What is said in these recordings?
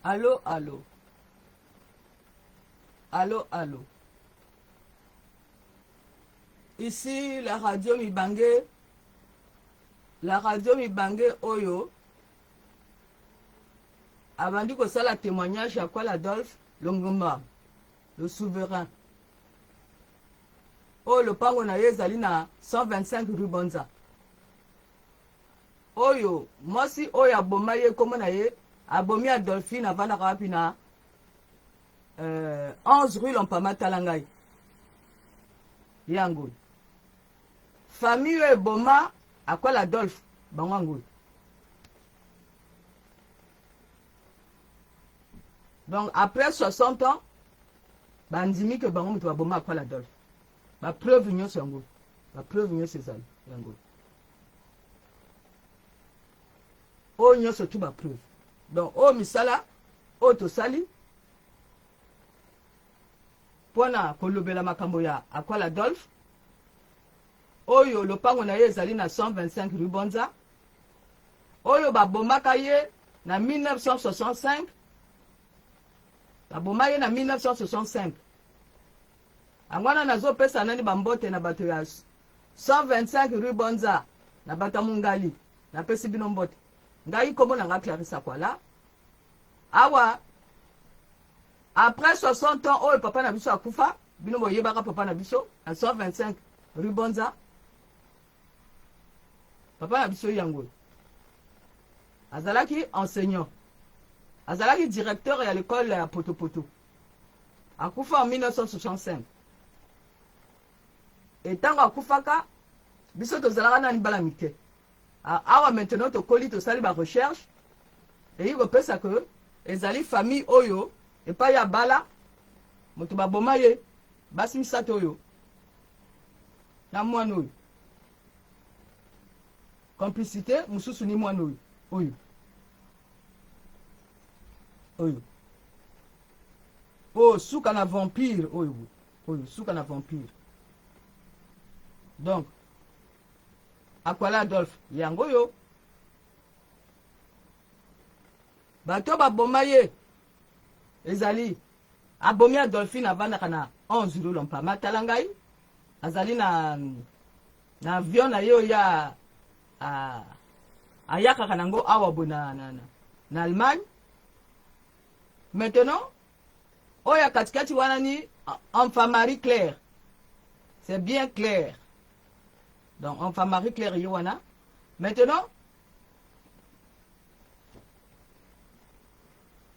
Allo allo Allo allo Ici la radio Mibange la radio Mibange oyo abandi kosala témoignage ya Kwala Adolphe Longomba le souverain oyo lopango na ye ezali na 125 rue Bonza Oyo mwasi oyo aboma ye kombo na ye abomi Adolphine avandaka wapi na 11 rue Lompama tala ngai yango famille oyo eboma akwala Adolphe bango yango donc après 60 ans bandimi ke bango moto baboma akwala Adolphe ba preuve nyonso yango ba preuve nyonso ezali yango oyo nyonso tu ba preuve donc oyo misala oyo tosali mpo na kolobela makambo ya Akwala Adolphe oyo lopango na ye ezali na 125 rue Bonza oyo babomaka ye na 1965 baboma ye na 1965 yango wana nazopesa nani bambote na bato ya 125 rue Bonza na bato ya Mungali napesi bino mbote ngai nkombo na ngai Clarisse Akwala awa après 60 ans oyo papa na biso akufa bino boyebaka papa na biso na 125 rue Bonza papa na biso yango oyo azalaki enseignant azalaki directeur ya l'école ya potopoto akufa en 1965 e ntango akufaka biso tozalaka nani bana mike awa maintenant tokoli tosali ba recherche eyi kopesa ke ezali famille oyo epai ya bala moto baboma ye basi misato oyo na mwana oyo complicité mosusu ni mwana oyo oyo oyo oyo suka na vampire oyo oyo suka na vampire donc Akwala Adolphe yango oyo bato baboma ye ezali abomi Adolphine avandaka na 11 rue Lompama tala ngai azali na na avion na ye oyo ayakaka nango awa boye na, na, na, na Allemagne maintenant oyo ya katikati wana ni enfant Marie Claire c'est bien clair donc enfant Marie Claire ye wana maintenant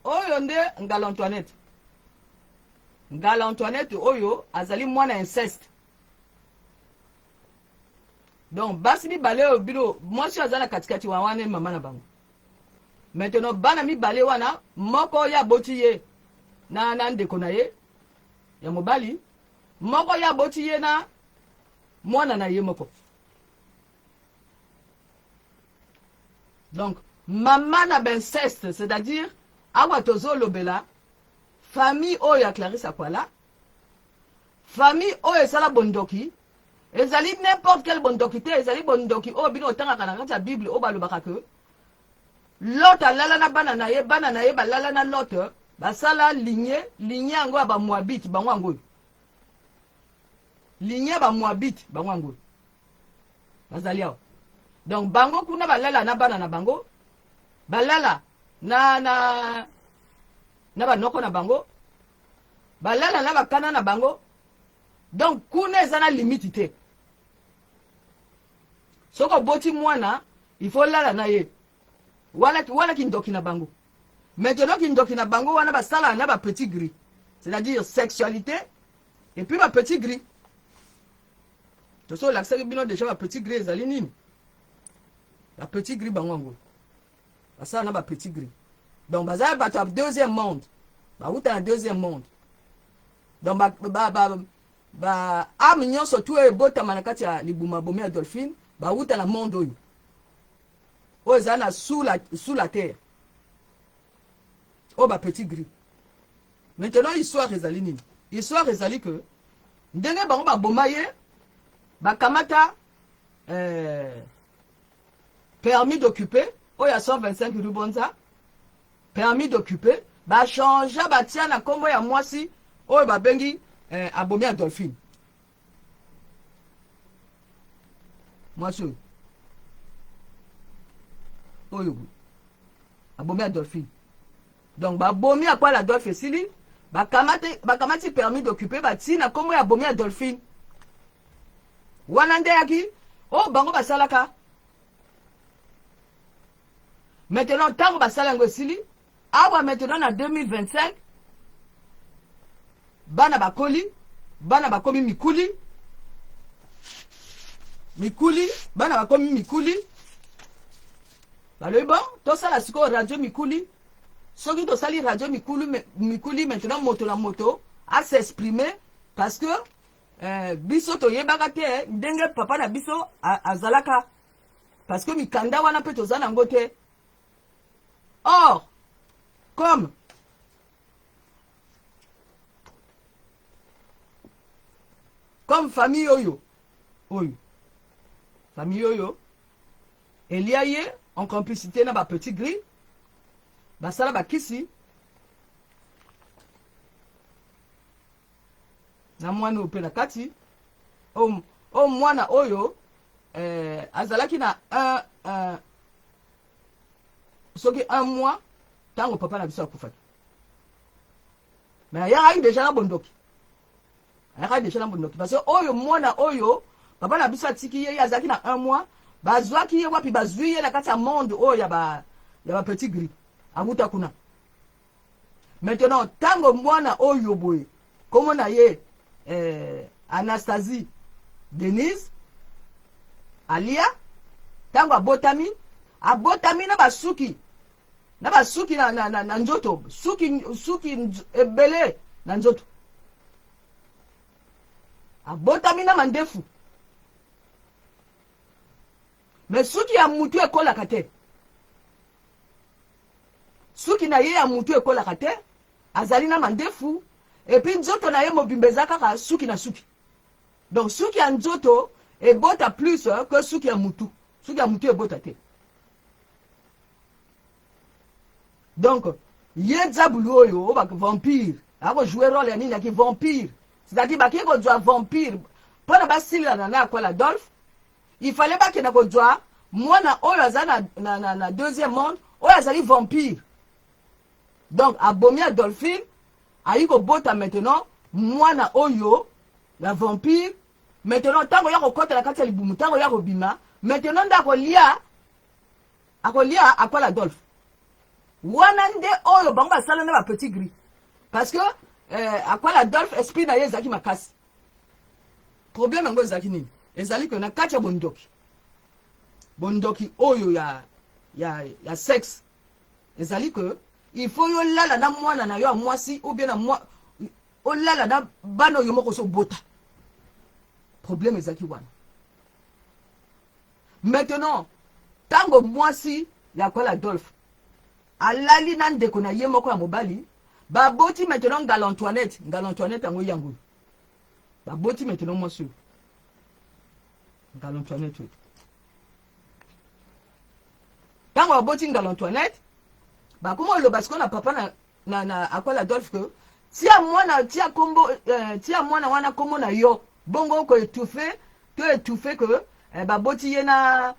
oyo nde Ngala Antoinette Ngala Antoinette oyo azali mwana inceste donc basi mibale oyo bino mwasi oyo aza na katikati wa wana mama na bango maintenant bana mibale wana moko ye aboti ye na, na ndeko na ye ya mobali moko ye aboti ye na mwana na ye moko donc mama na bainceste c'est-à-dire awa tozolobela famille oyo ya Clarisse Akwala famille oyo esala bondoki ezali n'importe quel bondoki te ezali bondoki oyo bino otangaka na kati ya bible oyo balobaka ke Lot alala na bana na ye bana na ye balala na Lot basala ligne ligne yango ya bamoabite bango yango oyo ligne ya bamoabite bango yango oyo bazali awa donc bango kuna balala na bana na bango balala na na na banoko na bango balala na bakana na bango donc kuna eza na limite te soki oboti mwana il faut lala na ye wana, wana kindoki na bango maintenant kindoki na bango wana basalaka na ba petit gris c'est-à-dire sexualité et puis ba petit gris toso olakisaki bino déjà ba petit gris ezali nini ba petit gris bango yango basala na ba petit gris donc baza bato ya deuxième monde bauta na deuxième monde donc ba, ba, ba, ba ame nyonso tu oyo ebotama na kati ya libuma bomi ya dolphine bauta na monde oyo oyo eza na sous la, sous la terre oyo ba petit gris maintenant histoire ezali nini histoire ezali que ndenge bango baboma ye bakamata eh, permis d'occuper oyo ya 125 rue Bonza permis d'occuper Bachangea, batia na nkombo ya mwasi oyo babengi abomi Adolphine. Mwasi oyo boye abomi Adolphine. Donc babomi Akwala Adolphe esili, bakamati permis d'occuper, batii na nkombo ya abomi Adolphine. Wana nde yaki oyo bango basalaka. Maintenant ntango basala yango esili, awa maintenant na 2025 bana bakoli, bana bakomi mikuli mikuli, bana bakomi mikuli. Balobi bon, tosala sikoyo radio mikuli. Soki tosali radio mikuli mikuli, maintenant moto na moto as'exprime, parce que biso toyebaka te ndenge papa na biso azalaka, parce que mikanda wana mpe toza nango te. Or comme famille oyo famille oyo elia ye en complicité na bapetit gris, basala bakisi na mwana oyo mpe na kati oyo. Mwana oyo azalaki na un, soki un mois ntango papa na biso akufaki, mais ayakaki déjà na bondoki, ayakaki déjà na bondoki, parce que oyo mwana oyo papa na biso atiki ye, ye azalaki na un mois. Bazwaki ye wapi? Bazwi ye na kati ya monde oyo ya ba petit gris, awuta kuna. Maintenant ntango mwana oyo boye, kombo na ye Anastasie Denise alia, ntango abotami, abotami na basuki na nzoto, suki ebele na nzoto. Abotami na mandefu, mais suki ya mutu ekolaka te, suki na ye ya mutu ekolaka te. Azali na mandefu et puis nzoto na ye mobimba eza kaka suki na suki. Donc suki ya nzoto ebota plus que suki ya mutu, suki ya mutu ebota te. Donc ye zabulu oyo oyo vampire akojoue rôle ya nini? Yaki vampire, c'est-à-dire bakei kozwa vampire mpona basilana na Akwala Adolphe. Il fallait bakenda kozwa mwana oyo aza na deuxième monde, oyo azali vampire. Donc abomi Adolphine, ayi kobota maintenant mwana oyo ya vampire. Maintenant ntango ya kokɔta na kati ya libumu, ntango ya kobima, maintenant nde akolia Akwala Adolphe. Wana nde oyo bango basala na bapetit gris, parce que Akwala Adolphe, esprit na ye ezalaki makasi. Problème yango ezalaki nini? Ezali ke na kati ya bondoki oyo ya sexe, ezali ke il faut yo lala na mwana na yo ya mwasi ou bien na mwa olala na bana oyo moko ozobota. Problème ezalaki wana. Maintenant ntango mwasi ya Akwala Adolphe alali na ndeko na ye moko ya mobali, baboti maintenant Ngala Antoinette. Ngala Antoinette yango, yango baboti maintenant mwasi oyo Ngala Antoinette oyo. Ntango baboti Ngala Antoinette, bakoma oloba sikoyo na papa na Akwala Adolphe ke tia mwana, tia kombo, tia mwana wana kombo na yo, bongo koétouffe to étouffe ke baboti ye na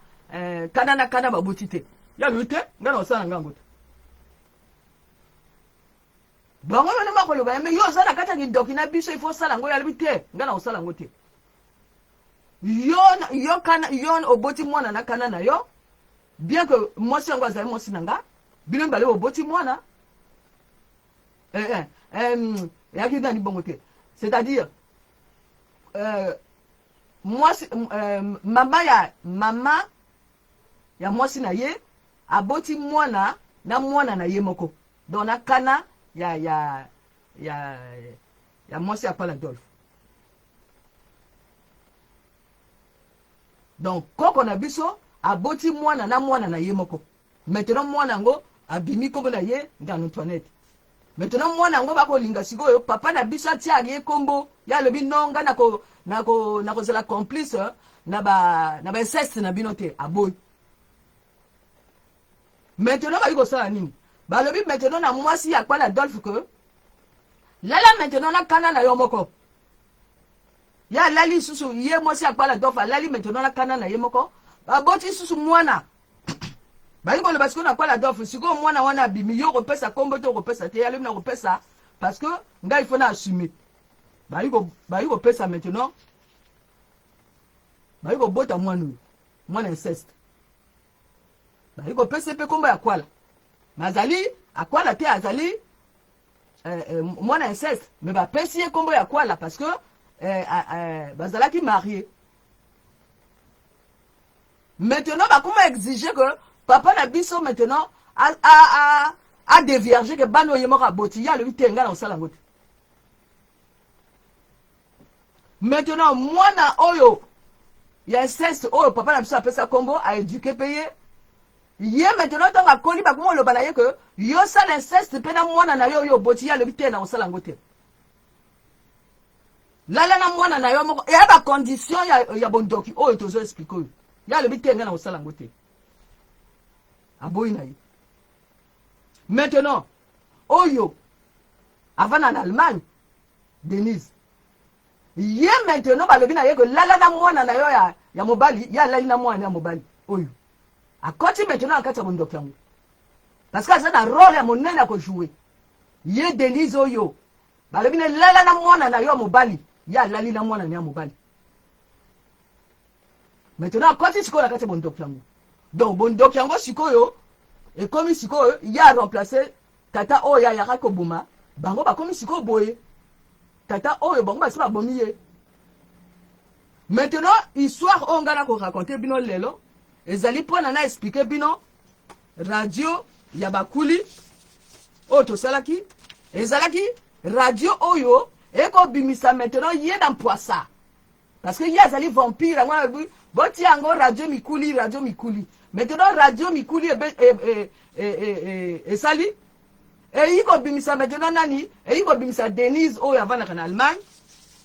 kana na kana baboti te. Ya lobi te, ngai na kosala ngango te. Bango wana bakoloba ye, mais yo oza na kati ya kindoki na biso, il faut osala yango. Yalobi te, ngai na kosala yango te. Yo kana, yo oboti mwana na kana na yo, bien que mwasi yango azali mwasi na nga, bino mibale boboti mwana. Eyaki nani bongo te, c'est-à-dire mwasi, mama ya mwasi na ye aboti mwana na mwana na ye moko, donc na kana ya mwasi ya Akwala Adolphe. Donc koko na biso aboti mwana na mwana na ye moko. Maintenant mwana yango abimi, nkombo na ye Ngano Antoinette. Maintenant mwana yango bakolinga sikoyo papa na biso atiaka ye nkombo. Ye alobi non, nga nakozala complice na bainceste na bino te, aboyi. Maintenant bali kosala nini? Balobi maintenant na mwasi ya Kwala Adolphe que lala maintenant na kanda na yo moko. Ye alali lisusu, ye mwasi ya Kwala Adolphe alali maintenant na kanda na ye moko. Baboti lisusu mwana. Bayi koloba sikoyo na Kwala Adolphe, sikoyo mwana wana abimi, yo okopesa kombo to okopesa te? Ye alobi nakopesa parce que ngai il faut na assumer. Bayi ko bayi kopesa maintenant, bayi kobota mwana oyo, mwana inceste. Bayi kopesa mpe kombo ya Kwala. Mazali akwala te, azali mwana inceste, mais bapesi ye kombo ya Kwala parce que bazalaki marié. Maintenant bakoma exiger que papa na biso maintenant a, a, a, a dévierger que bana oyo ye moko aboti. Ye alobi te, ngai na kosala yango te. Maintenant mwana oyo ya inceste oyo papa na biso apesa kombo, a éduquer mpe ye. Ye maintenant ntango akoli, bakoma oloba na ye ke yo sala inceste mpe na mwana na yo oyo oboti. Ye alobi te, na kosala yango te. Lala na mwana na yo moko, eya bacondition ya bondoki oyo tozo expliquer oyo. Ye alobi te, ngai na kosala yango te, aboyi na ye. Maintenant oyo avanda na Allemagne, Denise, ye maintenant balobi na ye ke lala na mwana na yo ya mobali. Ye alali na mwana ya mobali oyo, akoti maintenant na kati ya bondoki yango parce que aza na rôle ya monene ya kojouer. Ye Denise oyo balobi na lala na mwana na yo ya mobali, ye alali na mwana na ya mobali. Maintenant akoti sikoyo na kati ya bondoki yango. Donc bondoki yango sikoyo ekomi sikoyo ye aremplace tata oyo ayaka koboma bango. Bakomi sikoyo boye, tata oyo bango basi babomi ye. Maintenant histoire oyo ngai nakoraconter bino lelo ezali mpona na expliquer bino radio ya bakuli oyo tosalaki. Ezalaki radio oyo ekobimisa maintenant ye na mpwasa parce que ye azali vampire. Yango alobi botia yango radio mikuli. Radio mikuli, maintenant radio mikuli esali eyi kobimisa maintenant nani? Eyi kobimisa Denise oyo avandaka na Allemagne,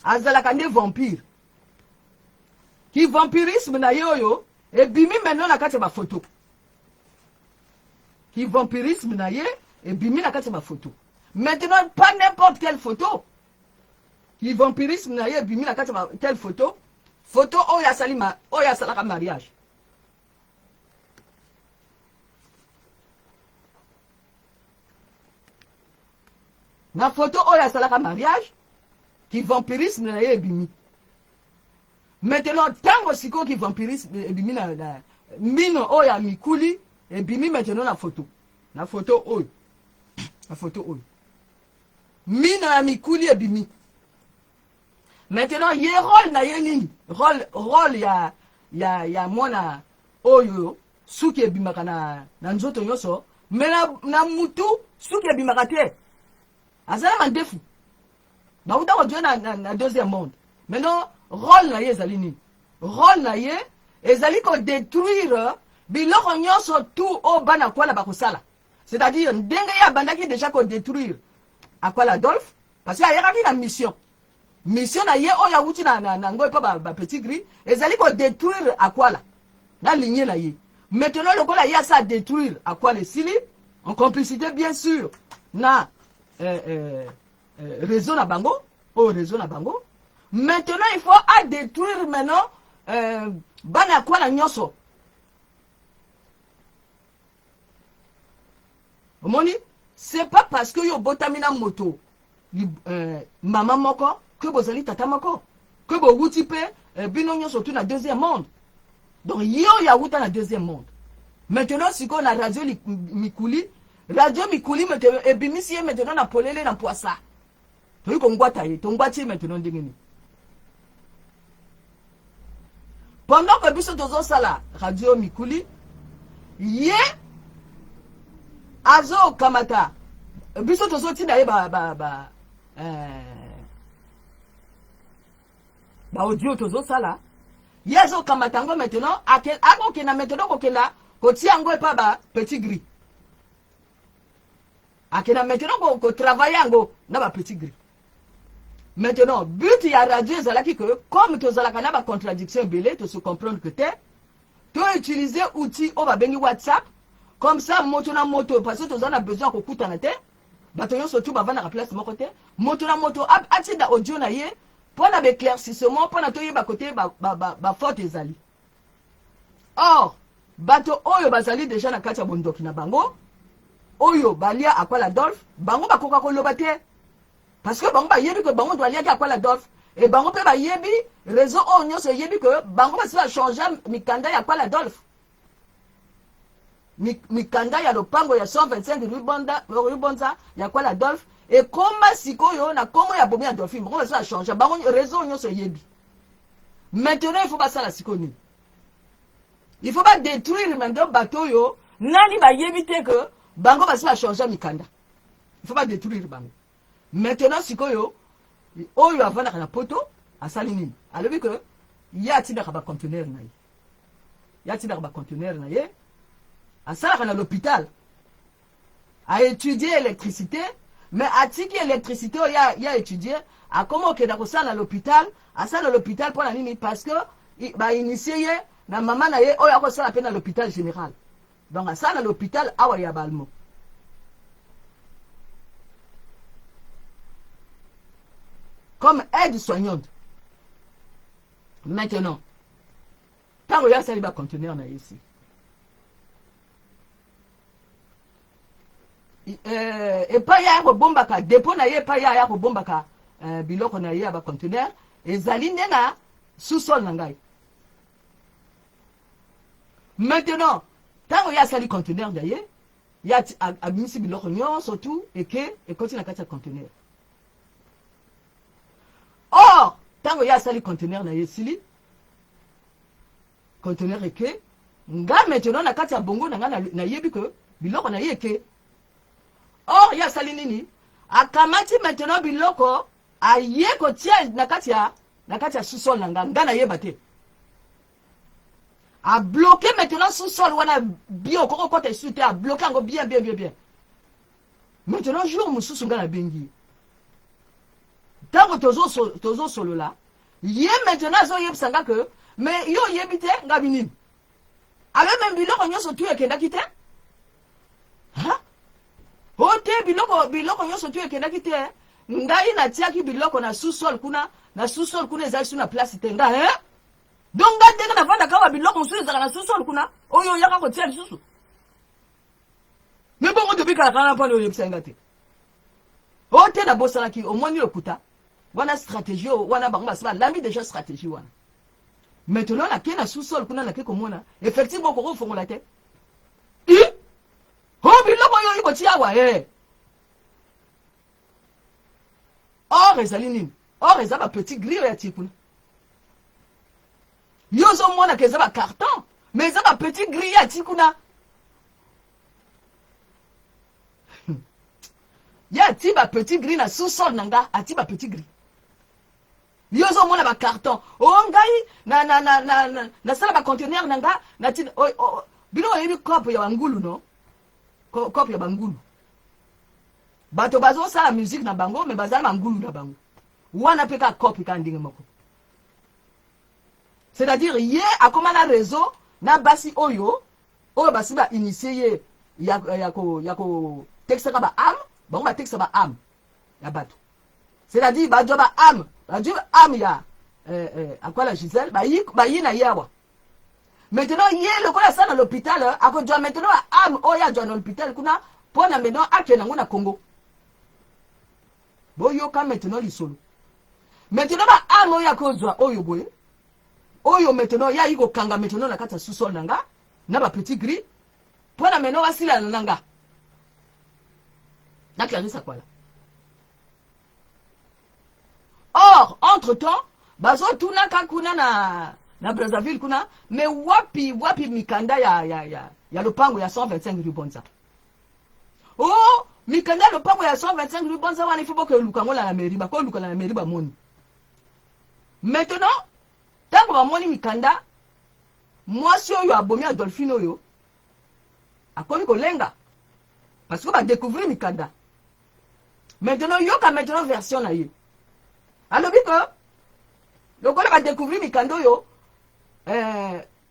azalaka nde vampire. Ki vampirisme na ye oyo ebimi maintenant na kati ya bafoto. Ki vampirisme na ye ebimi na kati ya bafoto. Maintenant pas n'importe quelle photo. Ki vampirisme na ye ebimi na kati ya quelle photo? Photo oyo asali ma, oyo asalaka mariage. Na photo oyo asalaka mariage, ki vampirisme na ye ebimi. Maintenant ntango sikoyo ki vampirisme ebimi na mino oyo ya mikuli ebimi maintenant na photo oyo mino ya mikuli ebimi. Maintenant ye rôle na ye nini? Rôle ya mwana oyo suki ebimaka na nzoto nyonso, mais na mutu suki ebimaka te, aza na mandefu, bauta kozwa na deuxième monde. Maintenant rôle na ye ezali nini? Rôle na ye ezali kodétruire biloko nyonso tout oyo bana Kwala bakosala, c'est-à-dire ndenge ye abandaki déjà kodétruire Akwala Adolphe, parce que ayakaki na mission. Mission na ye oyo awuti na ngo epa bapetit gris ezali kodétruire Akwala na lignée na ye. Maintenant lokola ye asa détruire Akwala, esili, en complicité bien sûr na réseau na bango oyo, réseau na bango. Maintenant il faut adétruire maintenant bana Akwala nyonso. Omoni, c'est pas parce que yo obotami na moto mama moko ke bozali tata moko, ke bowuti mpe bino nyonso tu na deuxième monde. Donc ye oyo awuta na deuxième monde, maintenant sikoyo na radio mikuli, radio mikuli maintenant ebimisi ye maintenant na polele, na mpwasa. Toyi kongwata ye, tongwati ye maintenant ndenge nini? Pendant que biso tozosala radio mikuli, ye azokamata biso, tozotinda ye ba audio tozosala. Ye azokamata yango maintenant, akokenda maintenant, kokenda kotia yango epa ba petit gris. Akenda maintenant kotravailler yango na ba petit gris. Maintenant but ya radio ezalaki que comme tozalaka na bacontradiction ebele, tose comprendre que te, toutiliser outil oyo babengi WhatsApp. Comme ça moto na moto, parce que toza na besoin ya kokutana te, bato nyonso tu bavandaka place moko te, moto na moto atinda audio na ye mpo na baéclaircissement, mpo na toyeba kote bafaute ba ezali. Or bato oyo bazali deja na kati ya bondoki na bango, oyo balia Akwala Adolphe, bango bakoka koloba te, parce que bango bayebi ke bango baliaki Akwala Adolphe, e bango mpe bayebi réseau oyo nyonso eyebi ke bango basi bachange mikanda ya Akwala Adolphe, mikanda ya lopango ya 125 rue Bonza ya Akwala Adolphe ekoma sikoyo na kombo ya Bomi Adolphine. Bango basi bachange, bango réseau nyonso eyebi. Maintenant il faut basala sikoyo nini? Il faut badétruire maintenant bato oyo nani bayebi te ke bango basi bachange mikanda. Il faut badétruire bango maintenant. Sikoyo oyo avandaka na Poto asali nini? Alobi ke ye atindaka baconteneur na ye, ye atindaka baconteneur na ye, asalaka na l'hôpital, aétudie électricité, mais atiki électricité oyo ya étudie, akoma okenda kosala na l'hôpital. Asala na l'hôpital mpo na nini? Parce que bainitie ye na mama na ye oyo akosala mpe na l'hôpital général. Donc asala na l'hôpital awa ya balmo. Comme aide soignante. Maintenant ntango ye asali baconteneur na ye si epai ye aya kobombaka dépôt na ye, epai ye aya kobombaka biloko na ye ya baconteneur ezali nde na sous-sol na ngai. Maintenant ntango ye asali conteneur na ye, ye abimisi biloko nyonso tu, eke ekoti na kati ya conteneur. Or ntango ye asali conteneur na ye, esili conteneur eke, nga maintenant na kati ya bongo na nga nayebi ke biloko na ye eke. Or ye asali nini? Akamati maintenant biloko, aye kotia na kati ya sous-sol na nga. Nga nayeba te, abloke maintenant sous-sol wana bien, okoki okota esu te, abloke yango bien bien bien bien. Maintenant jour mosusu nga nabengi ye, ntango tozosolola, ye maintenant azoyebisa nga ke mais yo oyebi te. Nga binini abe me biloko nyonso tu ekendaki te. O te, biloko nyonso tu ekendaki te, ngai natiaki biloko na sous-sol kuna, na sous-sol kuna ezali su na place te. Nga hein? Donc nga ndenge navandaka awa, biloko mosusu ezalaka na sous-sol kuna oyo oyaka kotia lisusu? Me bongo tobikalaka wana mpona oyebisa nga te? O te, nabosanaki. Omoni lokuta wana, stratégie wana bango basi balambi déjà stratégie wana. Maintenant nake na sous-sol kuna, nake komona effectivement okoki kofongola te. I o biloko oyo oyi kotia awa e, or ezali nini? Or eza bapetit gris oyo atie kuna. Yo ozomonaka eza bacarton, mais eza bapetit gris atie kuna. Ye ati bapetit gris na sous-sol na nga, ati bapetit gris. Yo ozomona bacarton. O ngai nasala baconteneur na nga nati bino oyebi cope ya bangulu no, cope ya bangulu, bato bazosala musique na bango, me baza na bangulu na bango wana mpe kaka cope kaka ndenge moko. C'est-à-dire ye akoma na réseau na basi oyo basi bainitie ye ya kotekisaka baâme. Bango batekisa baâme ya bato, c'est-à-dire bazwa baâme, bazwi âme ya Akwala Gisele, bayi na ye awa. Maintenant ye lokola asala na l'hôpital, akozwa maintenant baâme oyo azwa na l'hôpital kuna mpo na maintenant akende yango na Congo. Boyoka maintenant lisolo. Maintenant baâme oyo akozwa oyo boye, oyo maintenant ye ayi kokanga maintenant na kati ya sous-sol na nga na bapetit gris mpo na maintenant basilana na nga na Clarisse Akwala. Or entre temps bazotunaka kuna na Brazzaville kuna, mais wapi wapi mikanda ya lopango ya 125 rue Bonza? O mikanda ya lopango ya 125 rue Bonza wana, ifo bokoluka yango na mairie. Bakoluka na mairie, bamoni. Maintenant ntango bamoni mikanda, mwasi oyo abomi Adolphine oyo akomi kolenga parce que badécouvrir mikanda. Maintenant yoka maintenant version na ye. Alobi ke lokola badécouvrir mikanda oyo,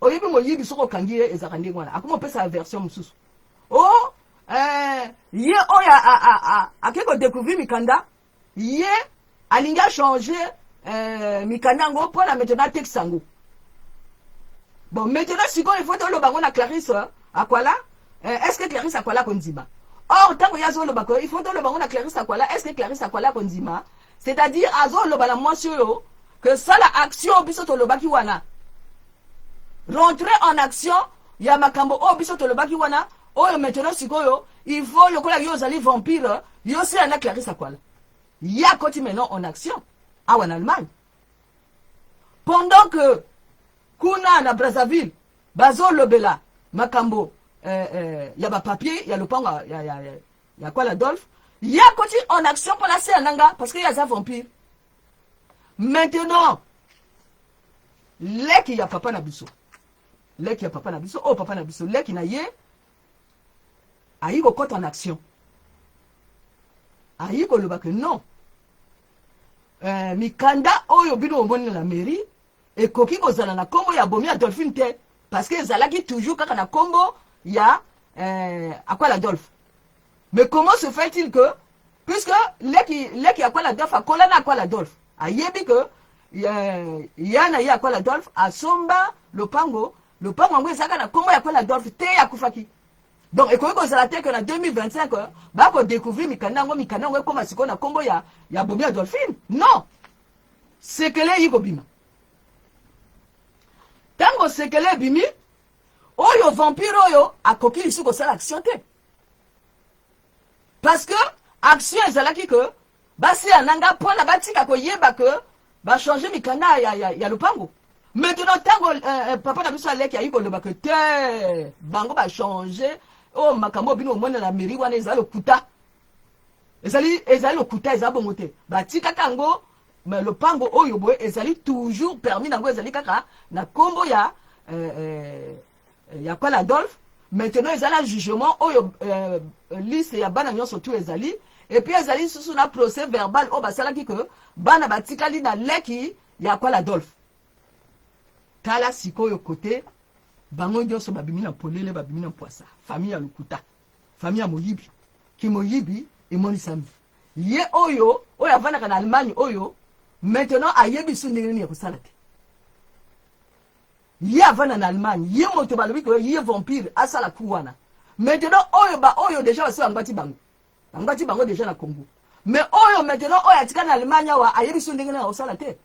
oyebi moyibi soki okangi ye ezalaka ndenge wana, akomi opesa version mosusu. O oh, eh, ye oyo ake kodécouvrir mikanda, ye alingi achange mikanda yango mpo na maintenant atekisa yango. Bon, maintenant sikoyo il faut toloba yango na Clarisse Akwala. Est ce que Clarisse Akwala akondima? Or ntango ye azoloba ko il faut toloba yango na Clarisse Akwala, est ce que Clarisse Akwala akondima? C'est-à-dire azoloba na mwasi oyo que sala action biso tolobaki wana, rentrer en action ya makambo oyo biso tolobaki wana. Oyo maintenant sikoyo il faut, lokola yo ozali vampire, yo sila na Clarisse Akwala. Ye akoti maintenant en action awa na Allemagne, pendant que kuna na Brazzaville bazolobela makambo ya bapapier ya lopango ya Akwala Adolphe. Ye akoti en action mpona sela na nga parce que ye aza vampire. Maintenant leki ya papa na biso, leki ya papa na biso oyo, papa na biso, leki na ye ayi kokɔta en action, ayi koloba ke non, mikanda oyo bino omoni na mairie ekoki kozala na nkombo ya Bomi Adolphine te, parce que ezalaki toujours kaka na nkombo ya Akwala Adolphe. Mais comment se fait-il que, puisque leki Akwala Adolphe akola na Akwala Adolphe, ayebi ke ya na ye Akwala Adolphe asomba lopango, lopango yango ezalaka na nkombo ya Akwala Adolphe te, akufaki. Donc ekoki kozala te ke na 2025 bakodécouvrir mikanda yango, mikanda yango ekóma sikoyo na nkombo ya Bomi Adolphine. Non, sekele eyi kobima. Ntango sekele ebimi, oyo vampire oyo akoki lisusu kosala action te, parce que action ezalaki ke basila na nga mpona batika koyeba ke bachange mikanda ya lopango. Maintenant ntango papa na biso aleki ayi koloba ke te, bango bachange oyo makambo oyo bino omona na mairie wana eza lokuta, ezali lokuta, eza bongo te, batikaka yango. Mais lopango oyo boye ezali toujours permis nango ezali kaka na nkombo ya Akwala Adolphe. Maintenant eza na jugement oyo liste ya bana nyonso tu ezali, et puis ezali lisusu na procès verbal oyo basalaki ke bana batikali na leki ya Akwala Adolphe. Tala sikoyo kote bango nyonso babimi na polele, babimi na mpwasa. Famille ya lokuta, famille ya moyibi, kimoyibi emonisami. Ye oyo avandaka na Allemagne oyo maintenant ayebi su ndenge nini ya kosala te. Ye avanda na Allemagne, ye moto balobi ke ye vampire asala ku wana. Maintenant oyo ba oyo déjà basi bangwati bango, bangwati bango déjà na Congo. Mais oyo maintenant oyo atika na Allemagne awa ayebi su ndenge nini ya kosala te,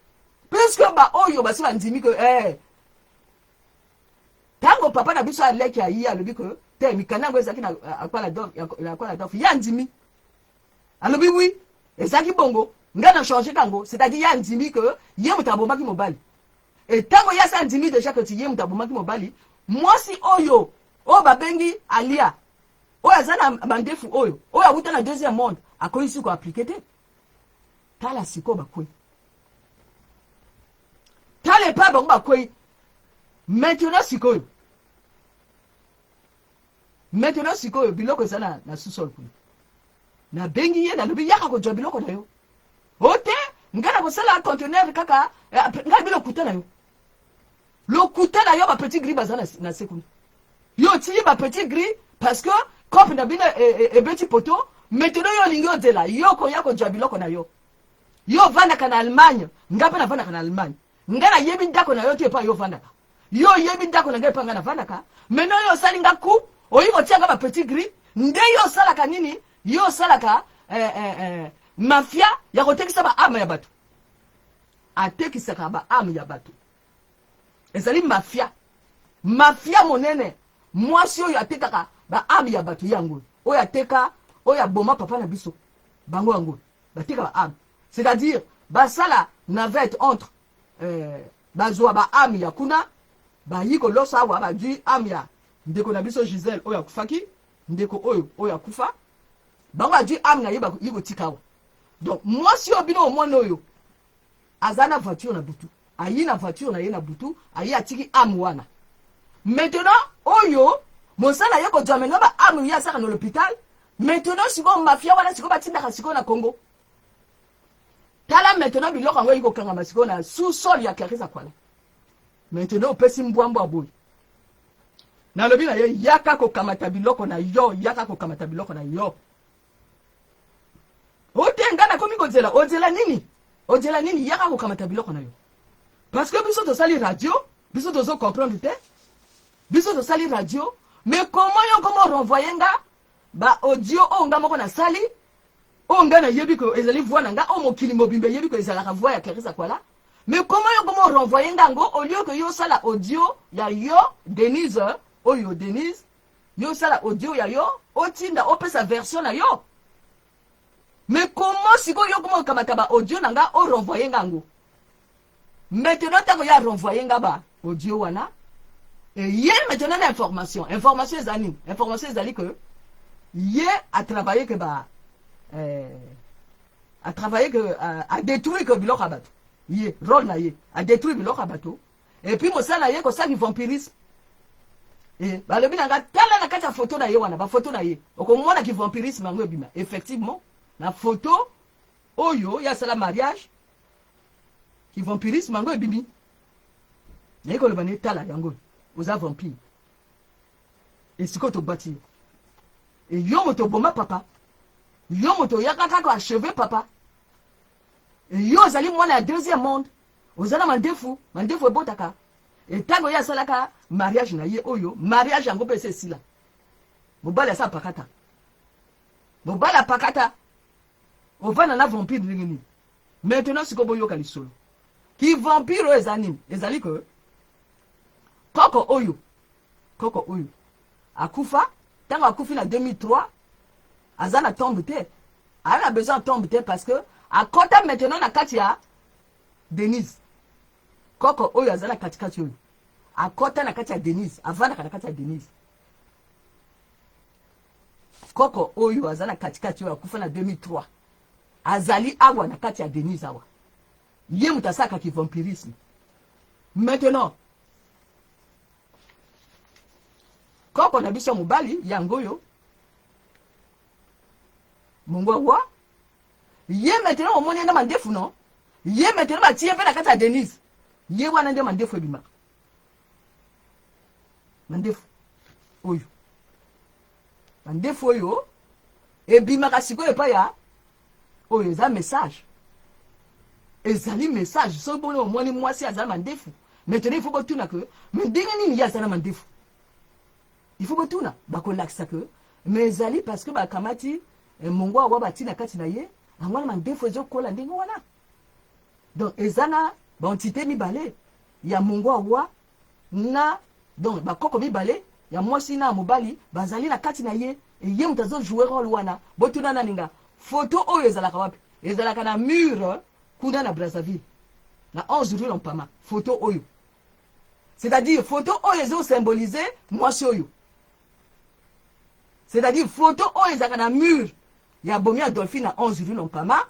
puisque ba oyo basi bandimi ke ntango papa na biso aleki ayi alobi ke te, mikanda yango ezalaki na Akwala Adolphe, ye andimi, alobi: "Oui, ezalaki bongo, ngai na change kango." C'est-à-dire ye andimi ke ye moto abomaki mobali. E ntango ye asi andimi déjà ke ti ye moto abomaki mobali, mwasi oyo babengi Alia, oyo aza na mandefu, oyo awuta na deuxième monde, akoki si koappliquer te. Tala sikoyo bakwei, tala epai bango bakwei. Maintenant sikoyo, maintenant sikoyo biloko eza na sous-sol kuna. Nabengi ye, nalobi: "Yaka kozwa biloko na yo." "O te, ngai na kosala conteneur kaka." Ngai bi lokuta na yo, lokuta na yo. Bapetit gris baza na se kuna. Yo otiki bapetit gris parce que cope na bino ebeti poto. Maintenant yo olingi ozela yo koya kozwa biloko na yo. Yo ovandaka na Allemagne, ngai mpe navandaka na Allemagne. Ngai nayebi ndako na yo te epai yo ovandaka, yo oyebi ndako na ngai epai ngai navandaka. Maintenant yo osali nga ku oyi kotia nga bapetit gris. Nde yo osalaka nini? Yo osalaka mafia ya kotekisa baarmes ya bato. Atekisaka baarmes ya bato, ezali mafia, mafia monene. Mwasi oyo atekaka baarmes ya bato yango oyo ateka, oyo aboma papa na biso. Bango yango bateka baarmes, c'est-à-dire basala navette entre bazwa baarmes ya kuna, bayi kolosa awa, bazwi arme ya ndeko na biso Gisele oyo akufaki, ndeko oyo akufa. Bango bazwi arme na ye, bayi kotika awa. Donc mwasi oyo bino omwana oyo aza na voiture na butu, ayi na voiture na ye na butu, ayi atiki arme wana. Maintenant oyo mosala ye kozwa maintenant baarmes ye asaka na l'hôpital. Maintenant sikoyo mafia wana sikoyo batindaka sikoyo na Congo. Tala maintenant biloko yango eyi kokangama sikoyo na sous-sol ya Clarisse Akwala. Maintenant opesi mbwambwa boye. Nalobi na ye, yaka kokamata biloko na yo, yaka kokamata biloko na yo. Ote nga nakomi kozela, ozela nini? Ozela nini? Yaka kokamata biloko na yo. Parce que biso tosali radio, biso tozo comprendre te. Biso tosali radio, mais comment yo comment renvoyer nga ba audio oyo nga moko nasali, oyo nga nayebi ko ezali voix na nga, oyo mokili mobimba eyebi ko ezalaka voix ya Clarisse Akwala. Mais comment yo comment renvoyer nga yango au lieu que yo osala audio ya yo Denise, oyo Denise, yo osala audio ya yo, otinda opesa version na yo. Mais comment sikoyo yo koma okamata ba audio na nga o renvoyer nga yango? Maintenant ntango ya renvoyer nga ba audio wana, ye maintenant na information. Information ezali nini? Information ezali que ye a travailler que ba a travailler que a détruire que biloko ya bato. Ye rôle na ye a détruire biloko ya bato et puis mosala ye kosala vampirisme. E balobi na nga tala na kati ya photo na ye wana, ba photo na ye okomona ki vampirisme yango ebima. Effectivement na photo oyo ye asala mariage, ki vampirisme yango ebimi. Naye koloba ne tala yango oza vampire, e sikoyo tobati yo, e yo moto oboma papa, yo moto oyaka kaka achever papa, e yo ozali mwana ya deuxième monde, oza na mandefu, mandefu ebotaka. E ntango ye asalaka mariage na ye oyo, mariage yango mpe esi esila, mobali asa apakata, mobali apakata, ovanda na vampire ndenge nini? Maintenant sikoyo boyoka lisolo ki vampire oyo eza nini? Ezali ke koko oyo, koko oyo akufa, ntango akufi na 2003, aza na tombe te, aza na besoin ya tombe te parce que akota maintenant na kati ya Denise. Koko oyo aza na katikati oyo akota na kati ya Denise, avandaka na kati ya Denise. Koko oyo aza na katikati oyo akufa na 2003, azali awa na kati ya Denise awa, ye moto asalaka ki vampirisme. Maintenant koko na biso ya mobali yango oyo mongwa wa ye maintenant omoni ye na mandefu no, ye maintenant batie mpe na kati ya Denise, ye wana nde mandefu ebimaka, mandefu oyo, mandefu oyo ebimaka sikoyo epai ya oyo eza message, ezali message. Soki boni omoni mwasi aza na mandefu, maintenant il faut botuna ke mais ndenge nini ye aza na mandefu? Il faut botuna, bakolakisa ke mais ezali parce que bakamati mongwa awa bati na kati na ye, yango wana mandefu ezokola ndenge wana. Donc eza na baentité mibale ya mongwa awa na, donc bakoko mibale ya mwasi na mobali bazali na kati na ye, e ye moto azojoue rôle wana. Botuna nani nga photo oyo ezalaka wapi? Ezalaka na mur kuna na Brazzaville na 11 rue Lompama. Photo oyo, c'est-à-dire photo oyo ezosymbolize mwasi oyo, c'est-à-dire photo oyo ezalaka na mur ya bomi ya Dolphine na 11 rue Lompama,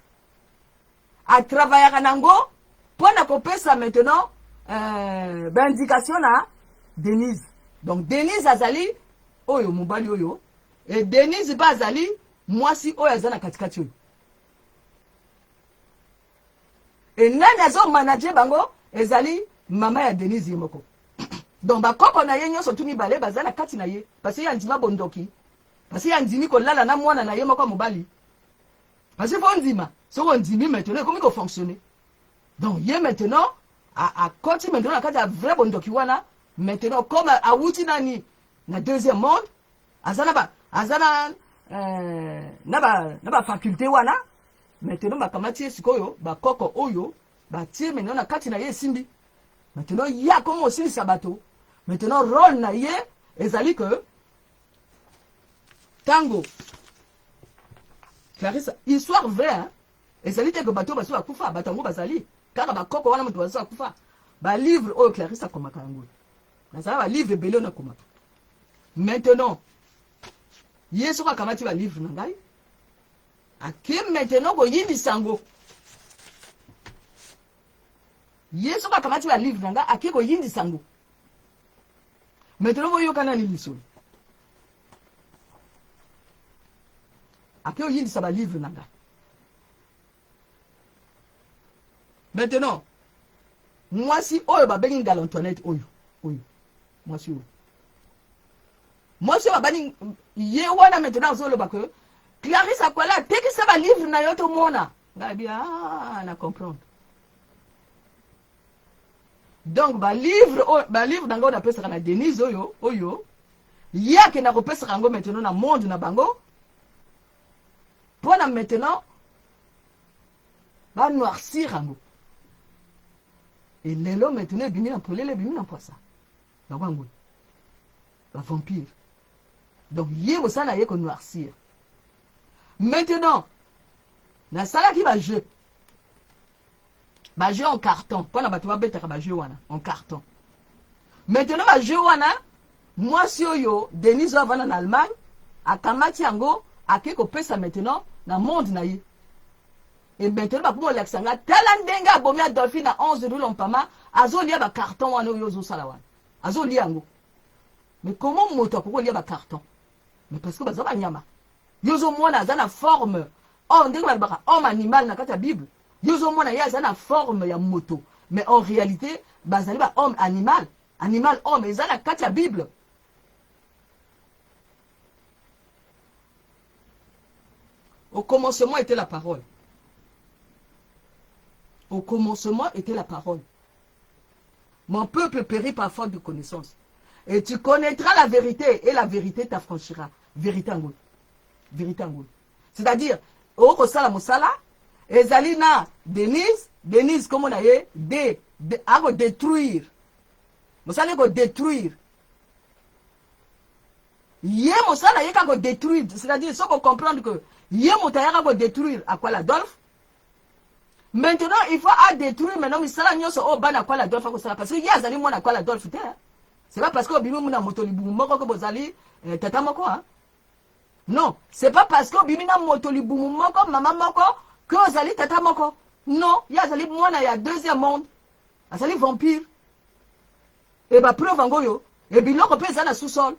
atravaillaka nango mpo na kopesa maintenant baindication na Denise. Donc Denise azali oyo mobali oyo, e Denise mpe azali mwasi oyo aza na katikati oyo. E nani azomanage bango? Ezali mama ya Denise ye moko. Donc bakoko na ye nyonso tu mibale baza na kati na ye, parce que ye andima bondoki, parce que ye andimi kolala na mwana na ye moko mobali, parce que faut ndima. Soki ondimi, maintenant ekomi kofonctionner. Donc ye maintenant akoti maintenant na kati ya vrai bondoki wana. Maintenant comme awuti nani na deuxième monde, aza na ba aza na na ba faculté wana. Maintenant bakamati ye sikoyo, bakoko oyo batie maintenant na kati na ye, esimbi. Maintenant ye akomi osilisa bato. Maintenant rôle na ye ezali ke ntango Clarisse, histoire vraie, hein? Ezali te ke bato oyo basi bakufa, bato yango bazali kaka bakoko wana moto basi bakufa. Balivre oyo Clarisse akomaka yango, nazala balivre ebele oyo nakomaka. Maintenant ye soki akamati balivre na ngai, ake maintenant koyindisa yango. Ye soki akamati balivre na ngai, ake koyindisa yango. Maintenant boyoka nani lisolo, ake oyindisa balivre na ngai. Maintenant mwasi oyo babengi Ngala Antoinette oyo, oyo mwasi oyo Mwasi oyo babani ye wana maintenant azoloba que Clarisse Akwala atekisa ba livre na yo tomona. Ngai bi ah na comprendre. Donc ba livre oyo ba livre na ngai napesaka na Denise oyo oyo ye akenda kopesaka yango maintenant na monde na bango mpo na maintenant ba noircir yango. Et lelo maintenant ebimi na polele ebimi na mpwasa. Bango yango ba vampire. Donc ye mosala na ye ko noircir. Maintenant nasalaki ba jeu ba jeu en carton mpona bato babetaka ba jeu wana en carton. Maintenant ba jeu wana mwasi oyo Denise oyo avanda na Allemagne akamati yango ake kopesa maintenant na monde na ye. Et maintenant bakomi kolakisa nga tala ndenge abomi Adolphine na 11 rue Lompama azolia ba carton wana oyo ozosala wana azolia yango. Mais comment moto akoki kolia ba carton? Mais parce que baza banyama. Yo ozomona aza na forme oh, ndenge balobaka homme animal na kati ya Bible. Yo ozomona ye aza na forme ya moto, mais en réalité bazali ba homme animal, animal homme eza na kati ya Bible. Au commencement était la parole. Au commencement était la parole. Mon peuple périt par faute de connaissance. Et tu connaîtras la vérité et la vérité t'affranchira. Vérité en Vérité en C'est-à-dire, okosala mosala, ezali na Denise, Denise comme on a D, D, ako détruire. Mosala ko détruire. Ye mosala ye kaka ko détruire, c'est-à-dire soki o comprendre que ye moto ayaka ko détruire Akwala Adolphe, maintenant il faut a détruire maintenant misala nyonso oyo bana Akwala Adolphe akosala parce que ye azali mwana Akwala Adolphe te. C'est pas parce que obimi na moto libumu moko que bozali eh, tata moko hein. Non, c'est pas parce que obimi na moto libumu moko mama moko que ozali tata moko. Non, ye azali mwana ya deuxième monde. Azali vampire. E ba preuve yango oyo e biloko mpe eza na sous-sol.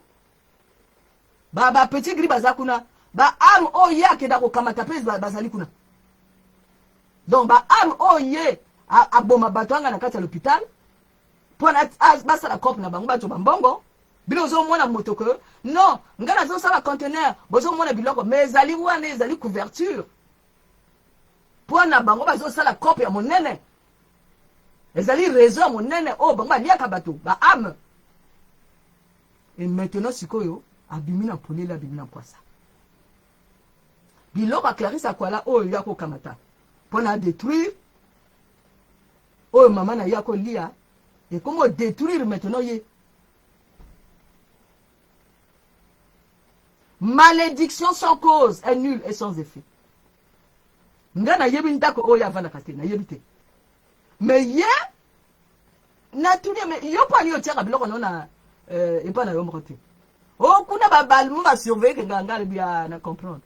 Ba ba petit gris baza kuna. Ba arme oyo ye akenda kokamata mpe bazali kuna. Donc ba arme oyo ye aboma bato anga na kati ya l'hôpital mpo na basala cope na bango bato bambongo bino ozomona moto ke non ngai nazosala conteneur bozomona biloko mais ezali wana ezali couverture mpo na bango bazosala cope ya monene ezali réseau ya monene oyo bango baliaka bato ba ame et maintenant sikoyo abimi na polele abimi na mpwasa biloko ya Clarisse Akwala oyo ya kokamata mpo na détruire oyo mama na ye akolia ekomi odétruire maintenant ye malédiction sans cause est nulle et sans effet nga nayebi ndako oyo avandaka te nayebi te me ye natuni me yo mpo ani otiaka biloko no na euh, epai na yo moko te o oh, kuna babalmo basurveille ke nga nga alobi ah, na comprendre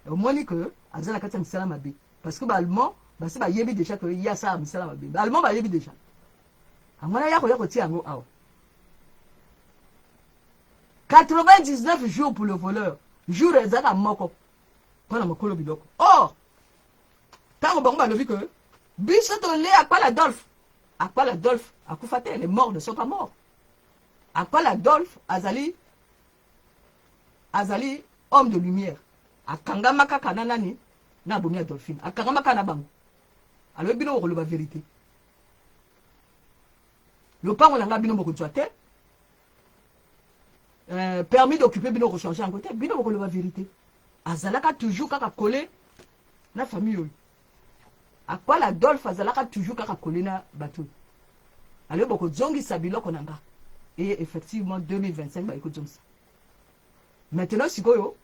omoni ke aza na kati ya misala mabe parce que baallemand basi bayebi déjà ke ye asala misala mabe baallemand bayebi déjà yango wana ya koya kotia yango awa 99 jours pour le voleur jour ezalaka moko mpo na mokolo biloko or ntango bango balobi ke biso tole akwala adolphe akwala adolphe akufa te les morts ne sont pas morts akwala adolphe azali azali homme de lumière akangama kaka na nani na abomi adolphine akangama kaka na bango alobi bino bokoloba verité lopango na ngai bino bokozwa te euh, permis d'occuper bino kochange yango te bino bokoloba verité azalaka toujours kaka kole na famille oyo akwala adolphe azalaka toujours kaka kole na bato oyo alobi bokozongisa biloko na nga et effectivement 2025 baye kozongisa maintenant sikoyo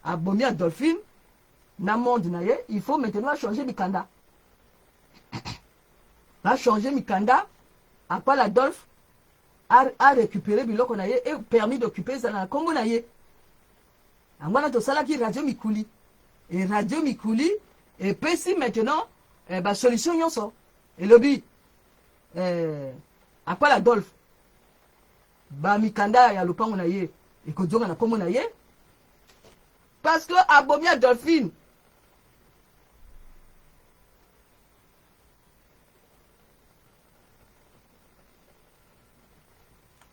abomi adolphine na monde na ye il faut maintenant achanger mikanda achanger mikanda akwala adolphe a récupérer biloko na ye et permis d'occuper ezala na nkombo na ye yango wana tosalaki radio mikuli e radio mikuli epesi maintenant eh, basolution nyonso elobi eh, akwala adolphe bamikanda ya lopango na ye ekozonga na nkombo na ye parce que abomi adolphine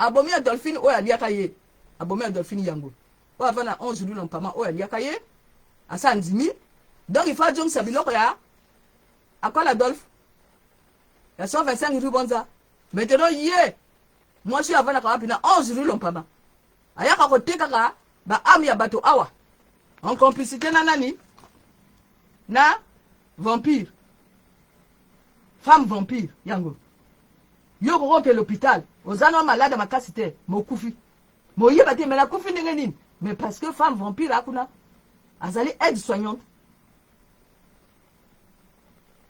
abomi adolphine oyo aliaka ye Abomi Adolphine yango oyo avanda na 11 rue Lompama, oyo aliaka ye, asa andimi. Donc il faut azongisa biloko ya Akwala Adolphe ya 125 rue Bonza. Maintenant ye mwasi oyo avandaka wapi? Na 11 rue Lompama, ayaka kotekaka ba ame ya bato awa en complicité na nani? Na vampire, femme vampire yango. Yo okoki kokende l'hôpital, oza na malade makasi te, mokufi moyeba te, me nakufi ndenge nini? Mais parce que femme vampire akuna azali aide soignante.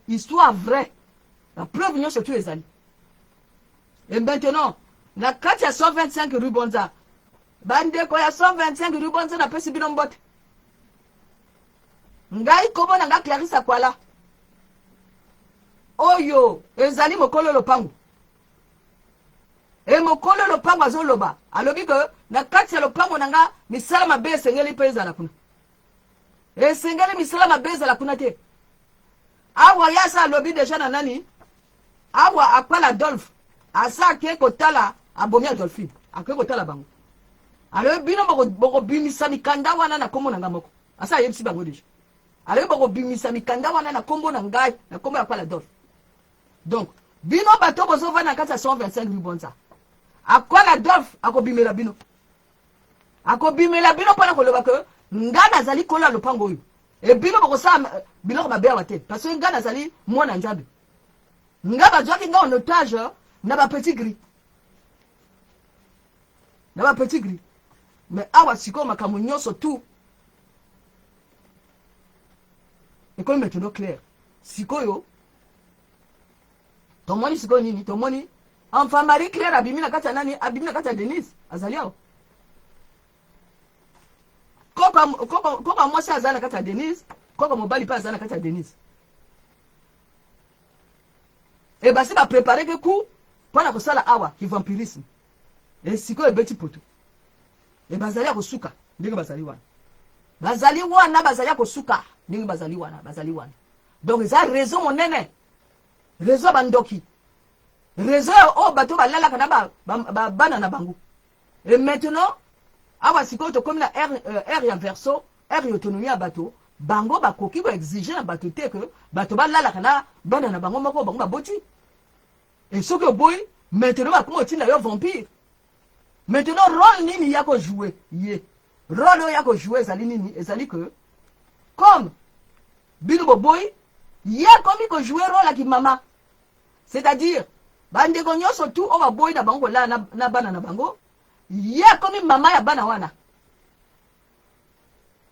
Histoire vraie, la preuve nyonso tu ezali. Et maintenant na kati ya 125 rue Bonza, bandeko ya 125 rue Bonza, napesi bino mbote. Ngai kombo na nga Clarisse Akwala, oyo ezali mokolo lopango. E mokolo lopango azoloba, alobi ke na kati ya lopango na nga misala mabe esengeli mpe ezala kuna, esengeli misala mabe ezala kuna te. Awa ye asa alobi deja na nani awa, Akwala Adolphe, asa ake kotala abomi Adolphine, ake kotala bango, alobi bino bokobimisa mikanda wana na kombo na nga moko. Asa ayebisi bango deja, alobi bokobimisa mikanda wana na kombo na ngai, na kombo ya Akwala Adolphe. Donc bino bato bozovanda na kati ya 125 rue Bonza, Akwala Adolphe akobimela bino, akobimela bino mpona koloba ke nga nazali kolo ya lopango oyo, e bino bokosala biloko mabe awa te, parce que nga nazali mwana Nzambe. Nga bazwaki nga en otage na ba petit gris, na ba petit gris. Mais awa sikoyo makambo nyonso tout ekomi maintenant clair. Sikoyo tomoni sikoyo nini? Tomoni enfin Marie Claire abimi na kati ya nani? Abimi na kati ya Denise, azali awa. Koko mwasi azali na kati ya Denise, koko mobali mpe azali na kati ya Denise. E basi baprépare ke coup mpona kosala awa kivampirisme. E sikoyo ebeti poto, e bazali ya kosuka ndenge bazali wana, bazali wana, bazali ya kosuka ndenge bazali wana, bazali wana. Donc eza réseau monene, réseau ya bandoki, réseau oyo bato balalaka na bana ba, ba, na bango. Et maintenant awa sikoyo tokomi na ère ya verso, ère ya autonomie ya bato. Bango bakoki koexige na bato te ke bato balalaka na bana na bango moko, bango baboti. E soki oboyi, maintenant bakomi otinda yo vampire. Maintenant rôle nini ya kojoue ye? Rôle oyo ya kojoue ezali nini? Ezali ke comme bino boboyi, ye akomi kojoue rôle ya kimama, c'est-à-dire bandeko nyonso tu oyo baboyi na bango kolala na bana na bango, ye akomi mama ya bana wana.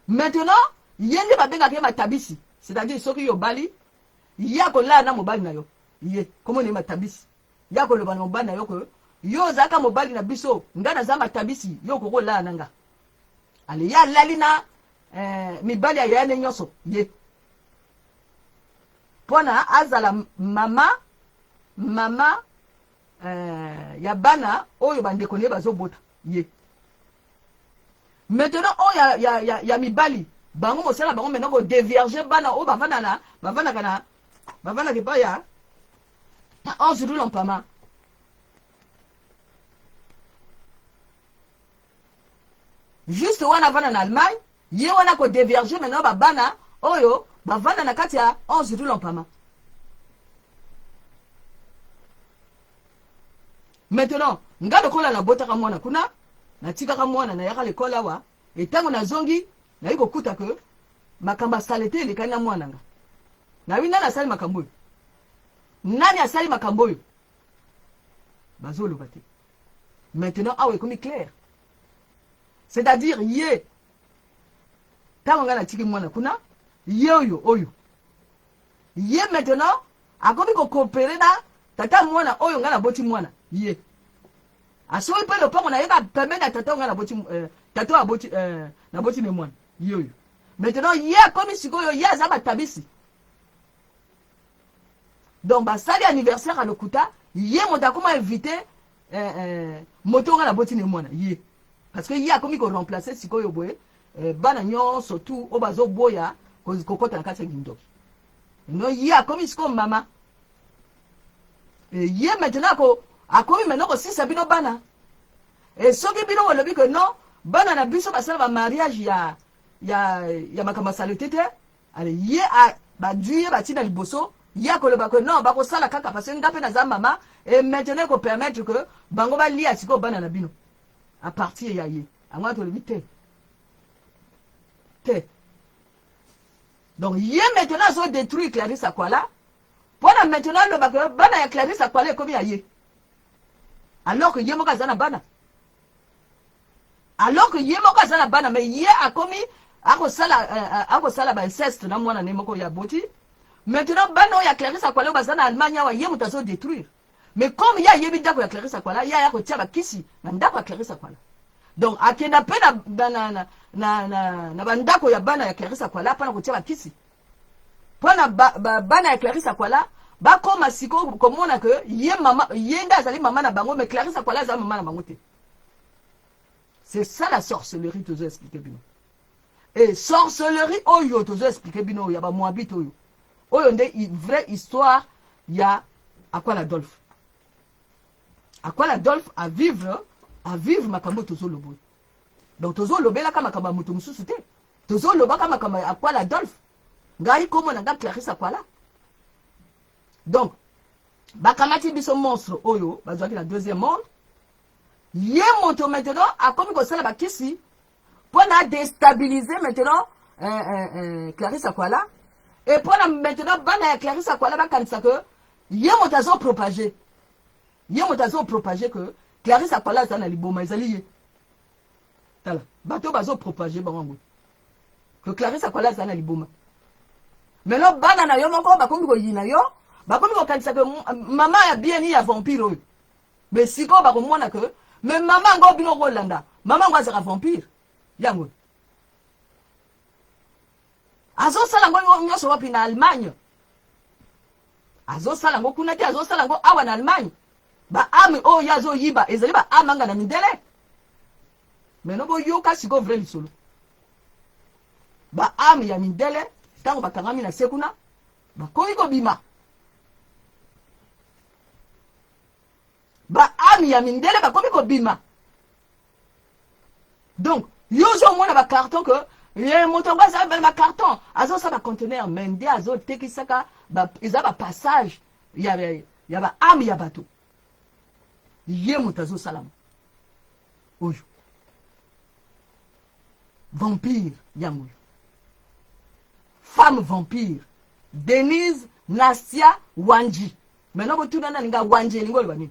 Maintenant ye nde babengaka ye matabisi, c'est-à-dire soki yo obali, ye akolala na mobali na yo, ye komona ye matabisi. Ye akoloba na mobali na yo ke yo ozalaka mobali na biso, nga naza matabisi, yo okoki kolala na nga. Ale ye alali na mibali ya yaya ne nyonso, ye mpona azala mama ya bana oyo bandeko na ye bazobota ye. Maintenant oyo ya mibali bango, mosala bango maintenant kodevierge bana oyo bavanda na bavandaka na bavandaka epai ya na 11 rue Lompama. Juste wana avanda na Allemagne, ye wana kodevierge maintenant babana oyo bavanda na kati ya 11 rue Lompama. Maintenant nga lokola nabotaka mwana kuna, natikaka mwana, nayaka lekole awa, etango nazongi nayi kokuta ke makambo ya salete elekani na mwana nga. Nayebi nani asali makambo oyo, nani asali makambo oyo, bazoloba te. Maintenant awa ekomi clair, c'est-à-dire ye ntango ngai natiki mwana kuna, ye oyo ye maintenant akomi kokopere na tata mwana oyo ngai naboti mwana. Ye asoki mpe lopango na ye ka pembeni ya tata oyo ngai naboti, tata oyo aboti, naboti ne mwana, ye oyo. Maintenant ye akomi sikoyo, ye aza matabisi. Donc basali anniversaire ya lokuta, ye moto akoma invité moto oyo ngai naboti ne mwana ye, parce que ye akomi koremplace sikoyo boye bana nyonso tu oyo bazoboya kokɔta na kati ya kindoki. No, ye akomi sikoyo mama. E ye maintenant akomi maintenant kosisa bino bana. E soki bino bolobi ke non, Bana na biso basala ba mariage ya ya ya makambo ya salete te. Ale ye badui ye batina liboso, ye akoloba que non, bakosala kaka parce que nga mpe naza mama. Et maintenant ekopermettre que bango balia sikoyo bana na bino à partir ya ye. Yango wana tolobi te te. Donc ye maintenant azodétruire Clarisse Akwala mpona maintenant aloba ke bana ya Clarisse Akwala ekomi ya ye, alors que ye moko aza na bana, alors que ye moko aza na bana. Mais ye akomi akosala bainceste na mwana ne moko ya boti. Maintenant bana oyo ya Clarisse Akwala oyo baza na Allemagne awa, ye moto azodétruire. Mais comme ye ayebi ndako ya Clarisse Akwala, ye aya kotia bakisi na ndako ya Clarisse Akwala. Donc akenda mpe na bandako ya bana ya Clarisse Akwala mpona kotia bakisi, mpona bana ya Clarisse Akwala bakóma sikoyo komona ke ye mama, ye nde azali mama na bango, mais Clarisse Akwala azali mama na bango te. C'est ça la sorcellerie tozo expliquer bino. Et sorcellerie oyo tozo expliquer bino oyo ya bamoabite oyo nde vraie histoire ya Akwala Adolphe. Akwala Adolphe avivre makambo tozoloba oyo. Donc tozolobelaka makambo ya moto mosusu te, tozolobaka makambo ya Akwala Adolphe. Ngai kombo na nga Clarisse Akwala. Donc bakamati biso monstre oyo bazwaki na deuxième monde. Ye moto maintenant akomi kosala bakisi mpo na déstabiliser maintenant Clarisse Akwala, et mpo na maintenant bana ya Clarisse Akwala bakanisa ke ye moto azopropage, ye moto azopropage ke Clarisse Akwala aza na liboma. Ezali ye. Tala bato bazopropage bango yango ke Clarisse Akwala aza na liboma. Maintenant bana na yo moko bakomi koyina yo, bakomi kokanisa ke mama ya bieni ya vampire oyo. Mais sikoyo bakomona ke mais mama yango bino kolanda mama yango azalaka vampire. Yango azosala yango nyonso wapi? Na Allemagne. Azosala yango kuna te, azosala yango awa na Allemagne. Baâme oyo ye azoyiba ezali baâme anga na mindele. Maintenant boyoka sikoyo vrai lisolo. Baâme ya mindele, ntango bakangami na se kuna, bakomi kobima. Baâme ya mindele bakomi kobima. Donc yo ozomona bacarton ke ye moto yango aza bacarton, azosala baconteneur, mais nde azotekisaka eza bapassage ya baâme ya bato. Ye moto azosalama oyo vampire yango oyo, femme vampire Denise Nasia Wanji. Maintenant botuna nani nga Wanji elingi oloba nini,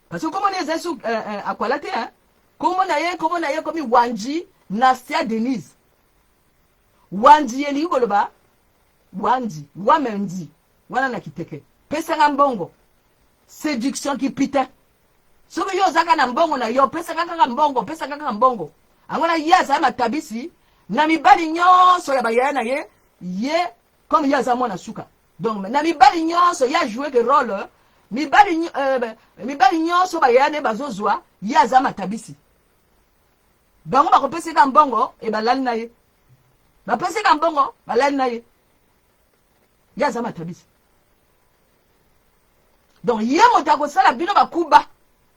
parce que komona eza su Akwala te, hein? Komona ye komi Wanji Nasia Denise. Wanji elingi koloba wanji wamendi wana na kiteke, pesanga mbongo, séduction kipita. Soki yo ozaka na mbongo na yo, pesaka kaka mbongo, pesaka kaka mbongo. Yango na ye azala matabisi na mibali nyonso ya bayaya na ye. Ye comme ye aza mwana suka, donc na mibali nyonso ye ajoue ke rôle mibali nyonso bayaya na ye bazozwa, ye aza matabisi. Bango bakopeseka mbongo e balali na ye, bapeseka mbongo, balali na ye. Ye aza matabisi. Donc ye moto akosala bino bakuba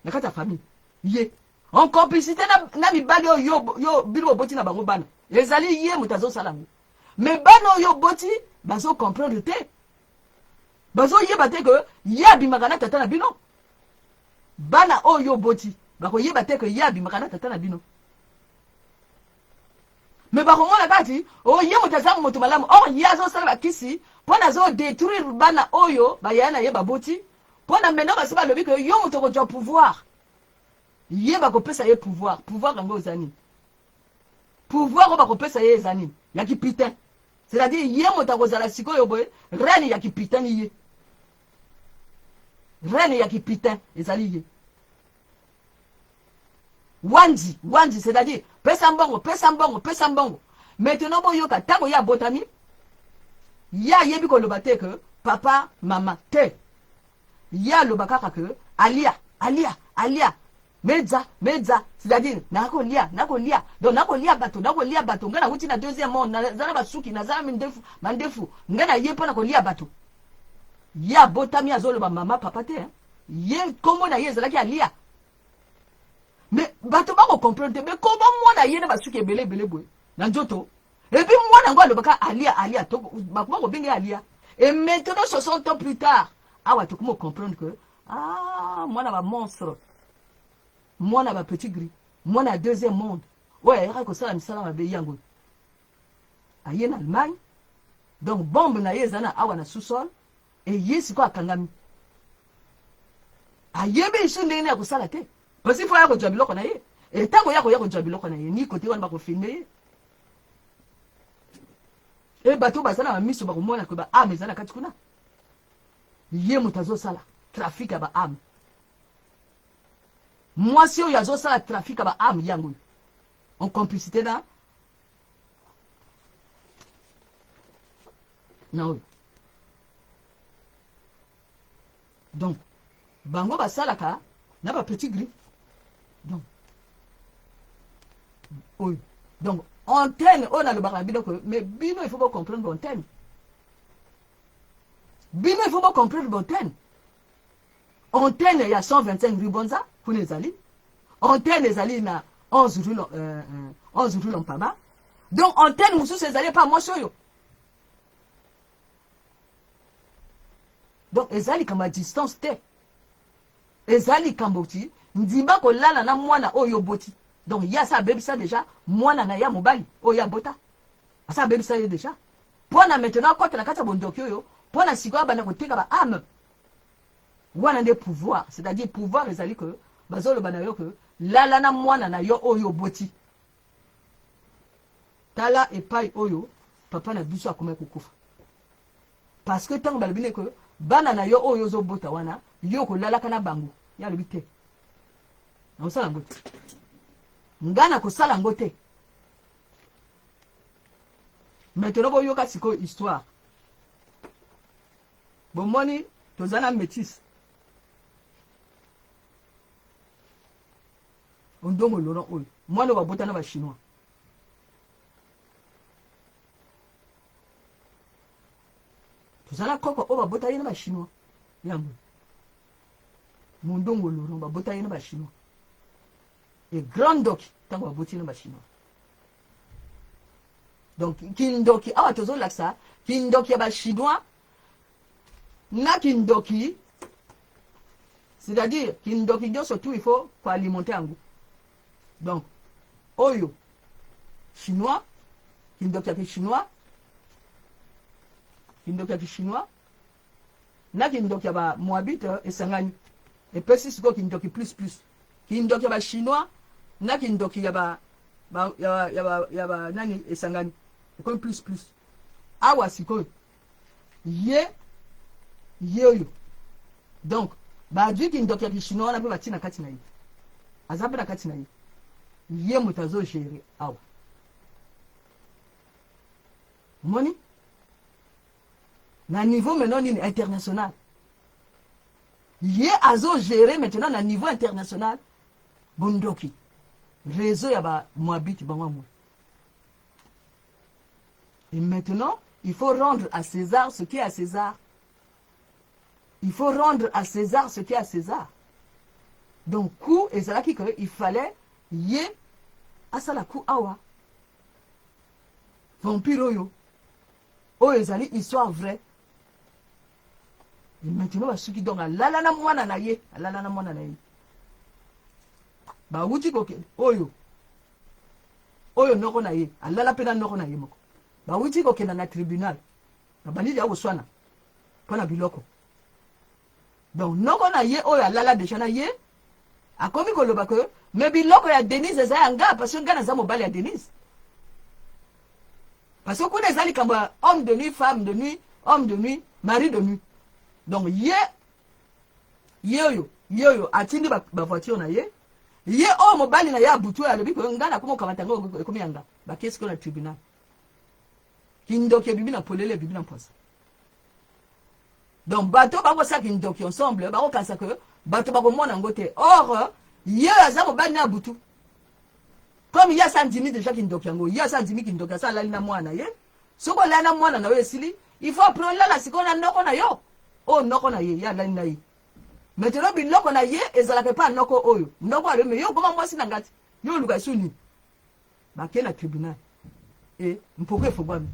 na kati ya famille, ye en complicité na mibali oyo yo bino boboti na bango bana. Ezali ye moto azosala yango. Mais bana oyo oboti bazocomprendre te, bazoyeba te ke ye abimaka na tata na bino. Bana oyo oboti bakoyeba te ke ye abimaka na tata na bino, mais bakomona kaka ti o ye moto aza moto malamu. Or ye azosala bakisi mpo na azodétruire bana oyo bayaya na ye baboti, mpo na maintenant basi balobi ke yo moto okozwa pouvoir. Ye bakopesa ye pouvoir. Pouvoir yango eza nini? Pouvoir oyo bakopesa ye eza nini? Ya kipitin. C'est-à-dire ye moto akozala sikoyo boye reine ya kipitin. Ni ye reine ya kipitin, ezali ye Wanji. Wanji, c'est-à-dire pesa mbongo, pesa mbongo, pesa mbongo. Maintenant boyoka, ntango ye abotami, ye ayebi koloba te ke papa, mama te. Ye aloba kaka ke alia, alia, alia, medza, medza, c'est-à-dire nakolia, nakolia. Donc nakolia bato, nakolia bato. Ngai nawuti na deuxième monde, naza na basuki, naza na mindefu, mandefu. Ngai na ye mpo na kolia bato. Ye abotami azoloba mama, papa te, hein? Ye nkombo na ye ezalaki alia. Mais bato bakocomprendre te, mais koma mwana ye na basuki ebele ebele boye na nzoto, et puis mwana yango alobaka alia alia, bakoma kobenga ye alia. Et maintenant 60 ans plus tard, awa tokoma comprendre que ah, mwana ba monstre, mwana ba petit gris, mwana ya deuxième monde oyo ayaka kosala misala mabe, yango aye na Allemagne. Donc bombe na ye eza na awa na sous-sol, e ye sikoyo akangami, ayebi lisusu ndenge nini ya kosala te, parce que faut aya kozwa biloko na ye. E ntango ya koya kozwa biloko na ye, ni kote wana bakofilmer ye, e bato baza na bamiso bakomona ke baarmes eza na kati kuna. Ye moto azosala trafic ya baarmes, mwasi oyo azosala trafic ya baarmes yango oyo en complicité na oyo. Donc bango basalaka na bapetit gris. Donc oyo, donc antenne oyo nalobaka na bino ke, mais bino il faut bocomprendre antenne, bino il faut bocomprendre antenne. Antenne ya 125 rue Bonza kuna ezali antenne, ezali na 11 rue, 11 rue Lompaba. Donc antenne mosusu ezali epa mwasi oyo. Donc eza likambo ya distance te, eza likambo ti ndima kolala na mwana oyo oboti. Donc ye asa abebisa déjà mwana na ye ya mobali oyo abota, asa abebisa ye déjà mpo na maintenant akɔta na kati ya bondoki oyo, mpo na sikoyo abanda koteka baarmes wana. Nde pouvoir, c'est-à-dire pouvoir ezali ke bazoloba na yo ke lala na mwana na yo oyo oboti. Tala epai oyo papa na biso akomaki kokufa, parce que ntango balobi ne ke bana na yo oyo ozobota wana, yo kolalaka na bango, ye alobi te, nakosala yango te, nga nakosala yango te. Maintenant boyoka sikoyo histoire. Bomoni, toza na métis Ondongo Laurent oyo, mwana oyo babota na bachinois. Toza na koko oyo babota ye na bachinois, yango Mondongo Laurent, babota ye na bachinois e grand ndoki. Ntango baboti ye na bachinois, donc kindoki awa tozolakisa kindoki ya bachinois na kindoki, c'est-à-dire kindoki nyonso tout il faut koalimenter yango. Donc oyo chinois, kindoki ya kichinois, kindoki ya kichinois na kindoki ya bamoabite esangani, epesi sikoyo kindoki plus plus. Kindoki ya bachinois na kindoki ya ba, ba, ya, ya, ba, ya ba nani esangani, ekomi plus plus. Awa sikoyo ye ye oyo, donc bazwi kindoki ya kichinois wana mpe batie na kati na ye, aza mpe na kati na ye, ye moto azogérer awa. Moni na niveau maintenant nini international, ye azogérer maintenant na niveau international bondoki, réseau ya bamoabite bango yango. Et maintenant il faut rendre à César ce qui est à César, il faut rendre à César ce qui est à César. Donc coup ezalaki que il fallait ye asala coup awa, vampire oyo. Oyo ezali histoire vraie. Et maintenant basuki, donc alala na mwana na ye, alala na mwana na ye. Bawuti kokende oyo oyo noko na ye, alala mpe na noko na ye moko. Bawuti kokenda na tribunal, babandi ya koswana mpo na biloko. Donc noko na ye oyo alala déjà na ye akomi koloba ke mais biloko ya Denise eza ya nga, parce que nga naza mobali ya Denise. Parce que kuna eza likambo ya homme de nuit, femme de nuit, homme de nuit, mari de nuit. Donc ye ye oyo, ye oyo atindi bavoiture ba na ye, ye oyo mobali na ye abutu oyo alobi ke nga nakoma okamata yango, ekomi ya nga. Bakei sikoyo na tribunal, kindoki ebibi na polele, ebibi na mposa. Donc bato bakosala kindoki ensemble, bakokanisa ke bato bakomona yango te. Or ye oyo aza mobali na abutu, comme ye asa andimi déjà kindoki yango, ye asa andimi kindoki, asa alali na mwana ye. Soki olali na mwana na yo esili, il faut après olala sikoyo na noko na yo oyo noko na ye ye alali na ye. Maintenant biloko na ye ezalaka epa noko oyo. Noko alobi mais yo okoma mwasi na nga te. Yo oluka lisusu nini? Bake na tribunal. E mpoko efogwami.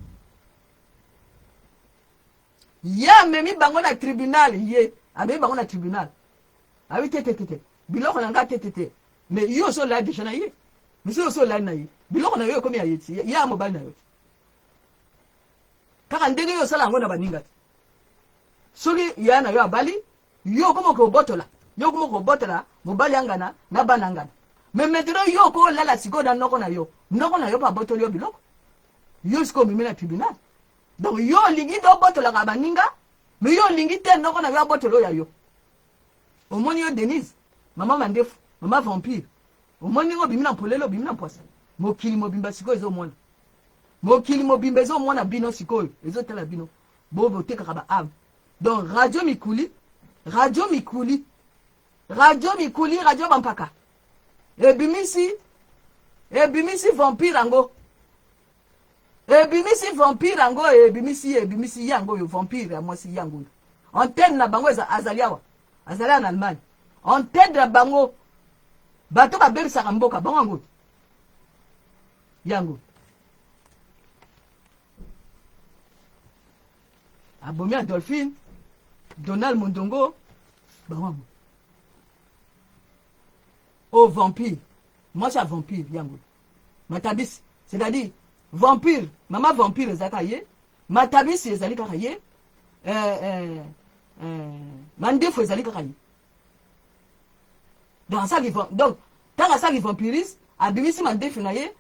Ye amemi bango na tribunal ye amemi bango na tribunal. Abi te te te te. Biloko na nga te te te. Mais yo ozo lali deja na ye. Mais yo ozo lali na ye. Biloko na yo ekomi ya ye ti. Ye ya mobali na yo. Kaka ndenge yo osala yango na baninga te. Soki yaya na yo abali, yo okoma kobotola. Yo okoma kobotola mobali ya ngana na bana ngana. Mais maintenant yo okolala sikoyo na noko na yo. Noko na yo mpe abotoli yo biloko. Yo sikoyo omemi na tribunal. Donc yo olingi nde obotolaka baninga, mais yo olingi te noko na yo abotola oyo ya yo. Omoni yo Denise, mama mandefu, mama vampire. Omoni ndenge obimi na mpolele, obimi na mpwasa. Mokili mobimba sikoyo ezomona. Mokili mobimba ezomona bino sikoyo, ezotala bino. Bo botekaka ba ame. Donc radio mikuli, radio mikuli, radio mikuli, radio bampaka. Ebimisi, ebimisi vampire yango. Ebimisi vampire yango, ebimisi, ebimisi yango oyo vampire ya mwasi yango oyo. Antenne na bango azali awa. Azali na Allemagne. Antenne na bango bato babebisaka mboka bango yango yango abomi Adolphine Donald Mondongo bango yango o vampire mwasi ya vampire yango matabisi c'est-à-dire vampire mama vampire ezalaka ye matabisi ezali kaka ye eh, eh, eh, mandefu ezali kaka ye donc asali donc ntango asali vampirisme abimisi mandefu na ye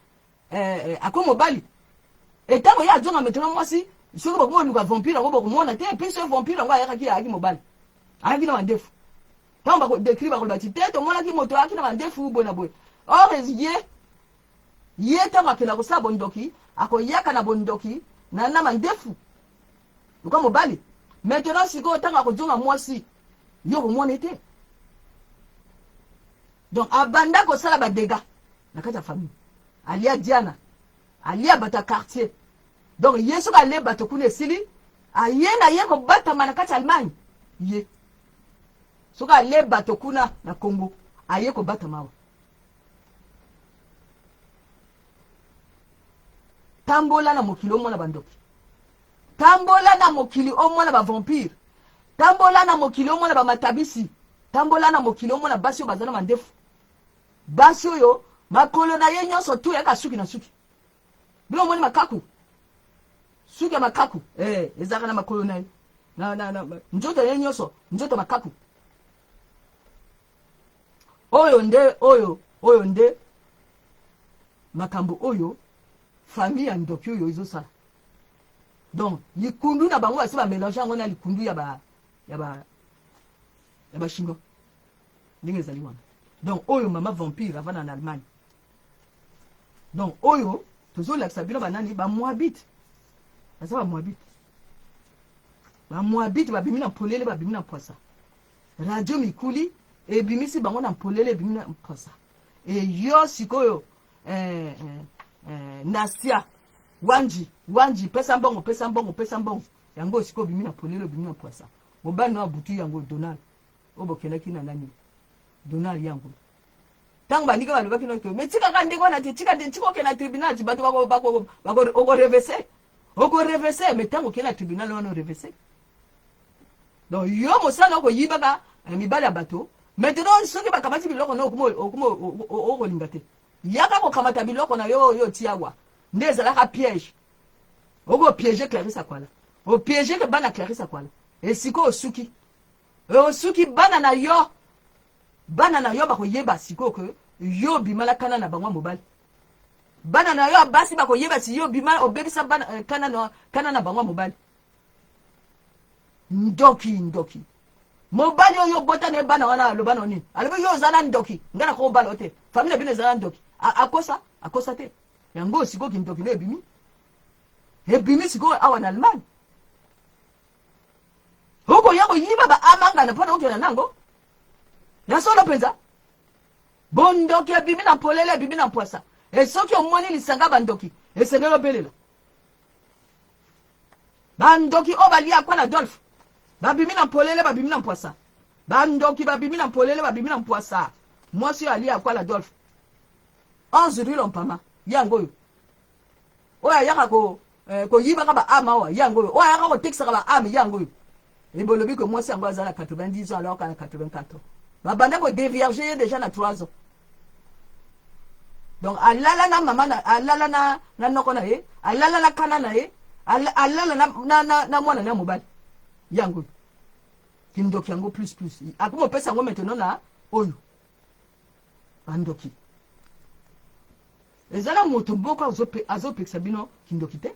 eh, eh, akomi mobali etango ye azonga maintenant mwasi soki bokomi koluka vampire yango bokomona te epuis soki vampire yango ayakaki ayaki mobali ayaki na mandefu ntango bakodekri bakoloba ti te tomonaki moto ayaki na mandefu boye na boye or ye ye ntango akenda kosala bondoki akoyaka na bondoki na na mandefu lokola mobali maintenant sikoyo ntango akozonga mwasi yo okomona te donc abanda kosala badega na kati ya famille alia diana alia bato ya quartier donc ye soki alie bato kuna esili aye na ye kobatama na kati ya allemagne ye soki alie bato kuna na congo aye kobatama awa tambola na mokili omona bandoki tambola na mokili omona bavampire tambola na mokili omona bamatabisi tambola na mokili omona basi oyo baza na mandefu basi oyo makolo na ye nyonso tu yaka suki na suki bino omoni makaku suki ya makaku eh, ezalaka na makolo na ye na, na, na, nzoto na ye nyonso nzoto makaku oyo nde oyo oyo nde makambo oyo famille ya ndoki oyo ezosala donc likundu na bango basi bamelange yango na likundu ya ba ya ba ya ba chinois ndenge ezali wana donc oyo mama vampire avanda na Allemagne donc oyo tozolakisa bino banani bamoabite baza bamoabite bamoabite babimi na polele babimi na mpwasa radio mikuli ebimisi bango na polele ebimi na mpwasa eyo sikoyo eh, eh, eh, nasia wanji wanji pesa mbongo pesa mbongo pesa mbongo yango sikoyo obimi na polele obimi na mpwasa mobali na butu yango donald oyo bokendaki na nani donald yango ntango baninga balobaki noke me tikaka ndenge wana te tika tika okende na tribunal ti bato okorevese okorevese me ntango okende na tribunal wana orevese donc yo mosala okoyibaka eh, mibali ya bato maintenant soki bakamati biloko na okoma okolinga te yaka kokamata biloko na yo oyo otia awa nde ezalaka piège okopiège clarisse akwala opiège ke bana clarisse akwala esika osuki osuki bana na yo bana na yo bakoyeba sikoyo ke yo obimala kana na bango ya mobali bana na yo ya basi bakoyeba si yo obima obebisa bana eh, kana na, kana na bango ya mobali ndoki ndoki mobali oyo obota na ye bana wana aloba na nini alobi yo oza na ndoki ngai nakobala yo te famille na bino eza na ndoki akosa akosa te yango sikoyo kindoki no ebimi ebimi sikoyo awa na allemagne okoya koyiba baamangana mpo na okenda nango ya solo mpenza bondoki ebimi na polele ebimi na mpwasa e soki omoni lisanga bandoki esengeli obelela bandoki oyo balia kwa na dolphe babimi na polele babimi na mpwasa. Bandoki babimi na polele, babimi na mpwasa. Mwasi oyo alia akwala Adolphe. 11 rue Lompama, yango oyo. Oyo ayaka ko eh, koyibaka ba ame awa, yango oyo. Oyo ayaka kotekisaka ba ame, yango oyo. Ebolobi ko mwasi yango aza na 90 ans alors na 84 ans. Babanda ko dévierger ye déjà na 3 ans. Donc alala na mama na alala na na noko na ye, alala na kana na ye, alala na na na, na mwana na mobali. Yango kindoki yango plus plus. Akoma opesa yango maintenant na oyo. Bandoki. Eza na moto moko azopekisa bino kindoki te.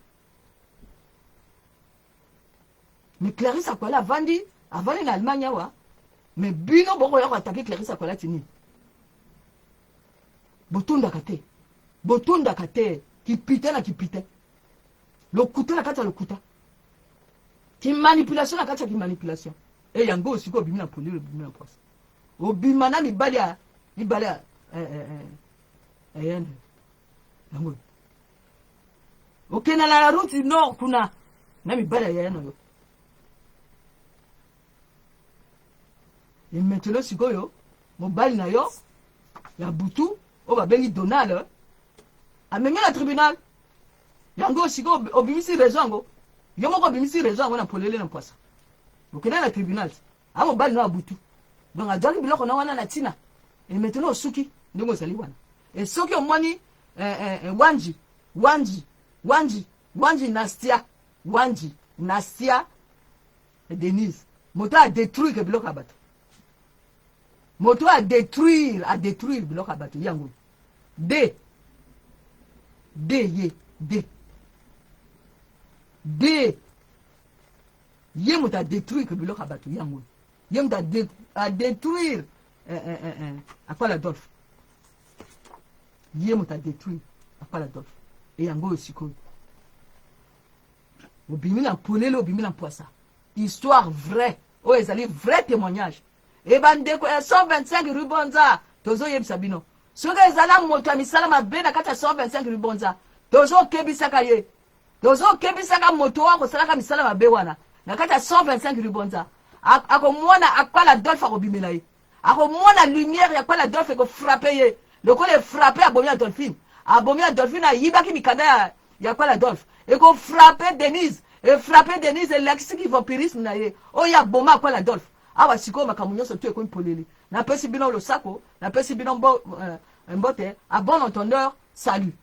Mais Clarisse Akwala avandi, avandi na Allemagne awa. Mais bino bokoya ko attaquer Clarisse Akwala ti nini? Botondaka te. Botondaka te. Kipite na kipite. Lokuta na kati ya lokuta. Ki manipulation na kati ya ki manipulation. E yango sikoyo obimi na polele, obimi na poisa. Obima na mibali ya mibali ya eh, eh, eh, eh, yango okenda na la route du nord kuna na mibali ya yaya na yo e maintenant sikoyo mobali na yo ya butu oyo babengi Donald amemi na tribunal yango sikoyo obimisi raison yango yo moko obimisi raison yango na polele na mpwasa okenda na tribunal a mobali no ya butu donc azwaki biloko na wana na ntina e maintenant osuki ndenge ozali wana e soki omoni eh, eh, eh, wanji wanji wanji wanji nastia wanji nastia denise moto adetruire biloko ya bato moto adetruire adetruire biloko ya bato yango de de ye de de ye moto adetruire biloko ya bato yango ye moto adetruire eh, eh, eh, eh, akwala Adolphe ye moto adetruire akwala Adolphe e yango oyo sikoyo obimi na polele obimi na mpwasa histoire vraie oyo ezali vrai témoignage e bandeko ya 125 rue Bonza tozoyebisa bino soki ezala moto ya misala mabe na kati ya 125 rue Bonza tozokebisaka ye tozokebisaka moto oyo akosalaka misala mabe wana na kati ya 125 rue Bonza akomona akwala Adolphe akobimela ye akomona lumière ya kwala Adolphe ekofrape ye lokola efrape abomi Adolphine abomi Adolphine ayibaki mikanda ya, ya kwala Adolphe ekofrape Denise efrape Denise elakisi ki vampirisme na ye oyo aboma akwala Adolphe awa sikoyo makambo nyonso tu ekomi polele napesi bino losako napesi bino mbo, euh, mbote à bon entendeur salut.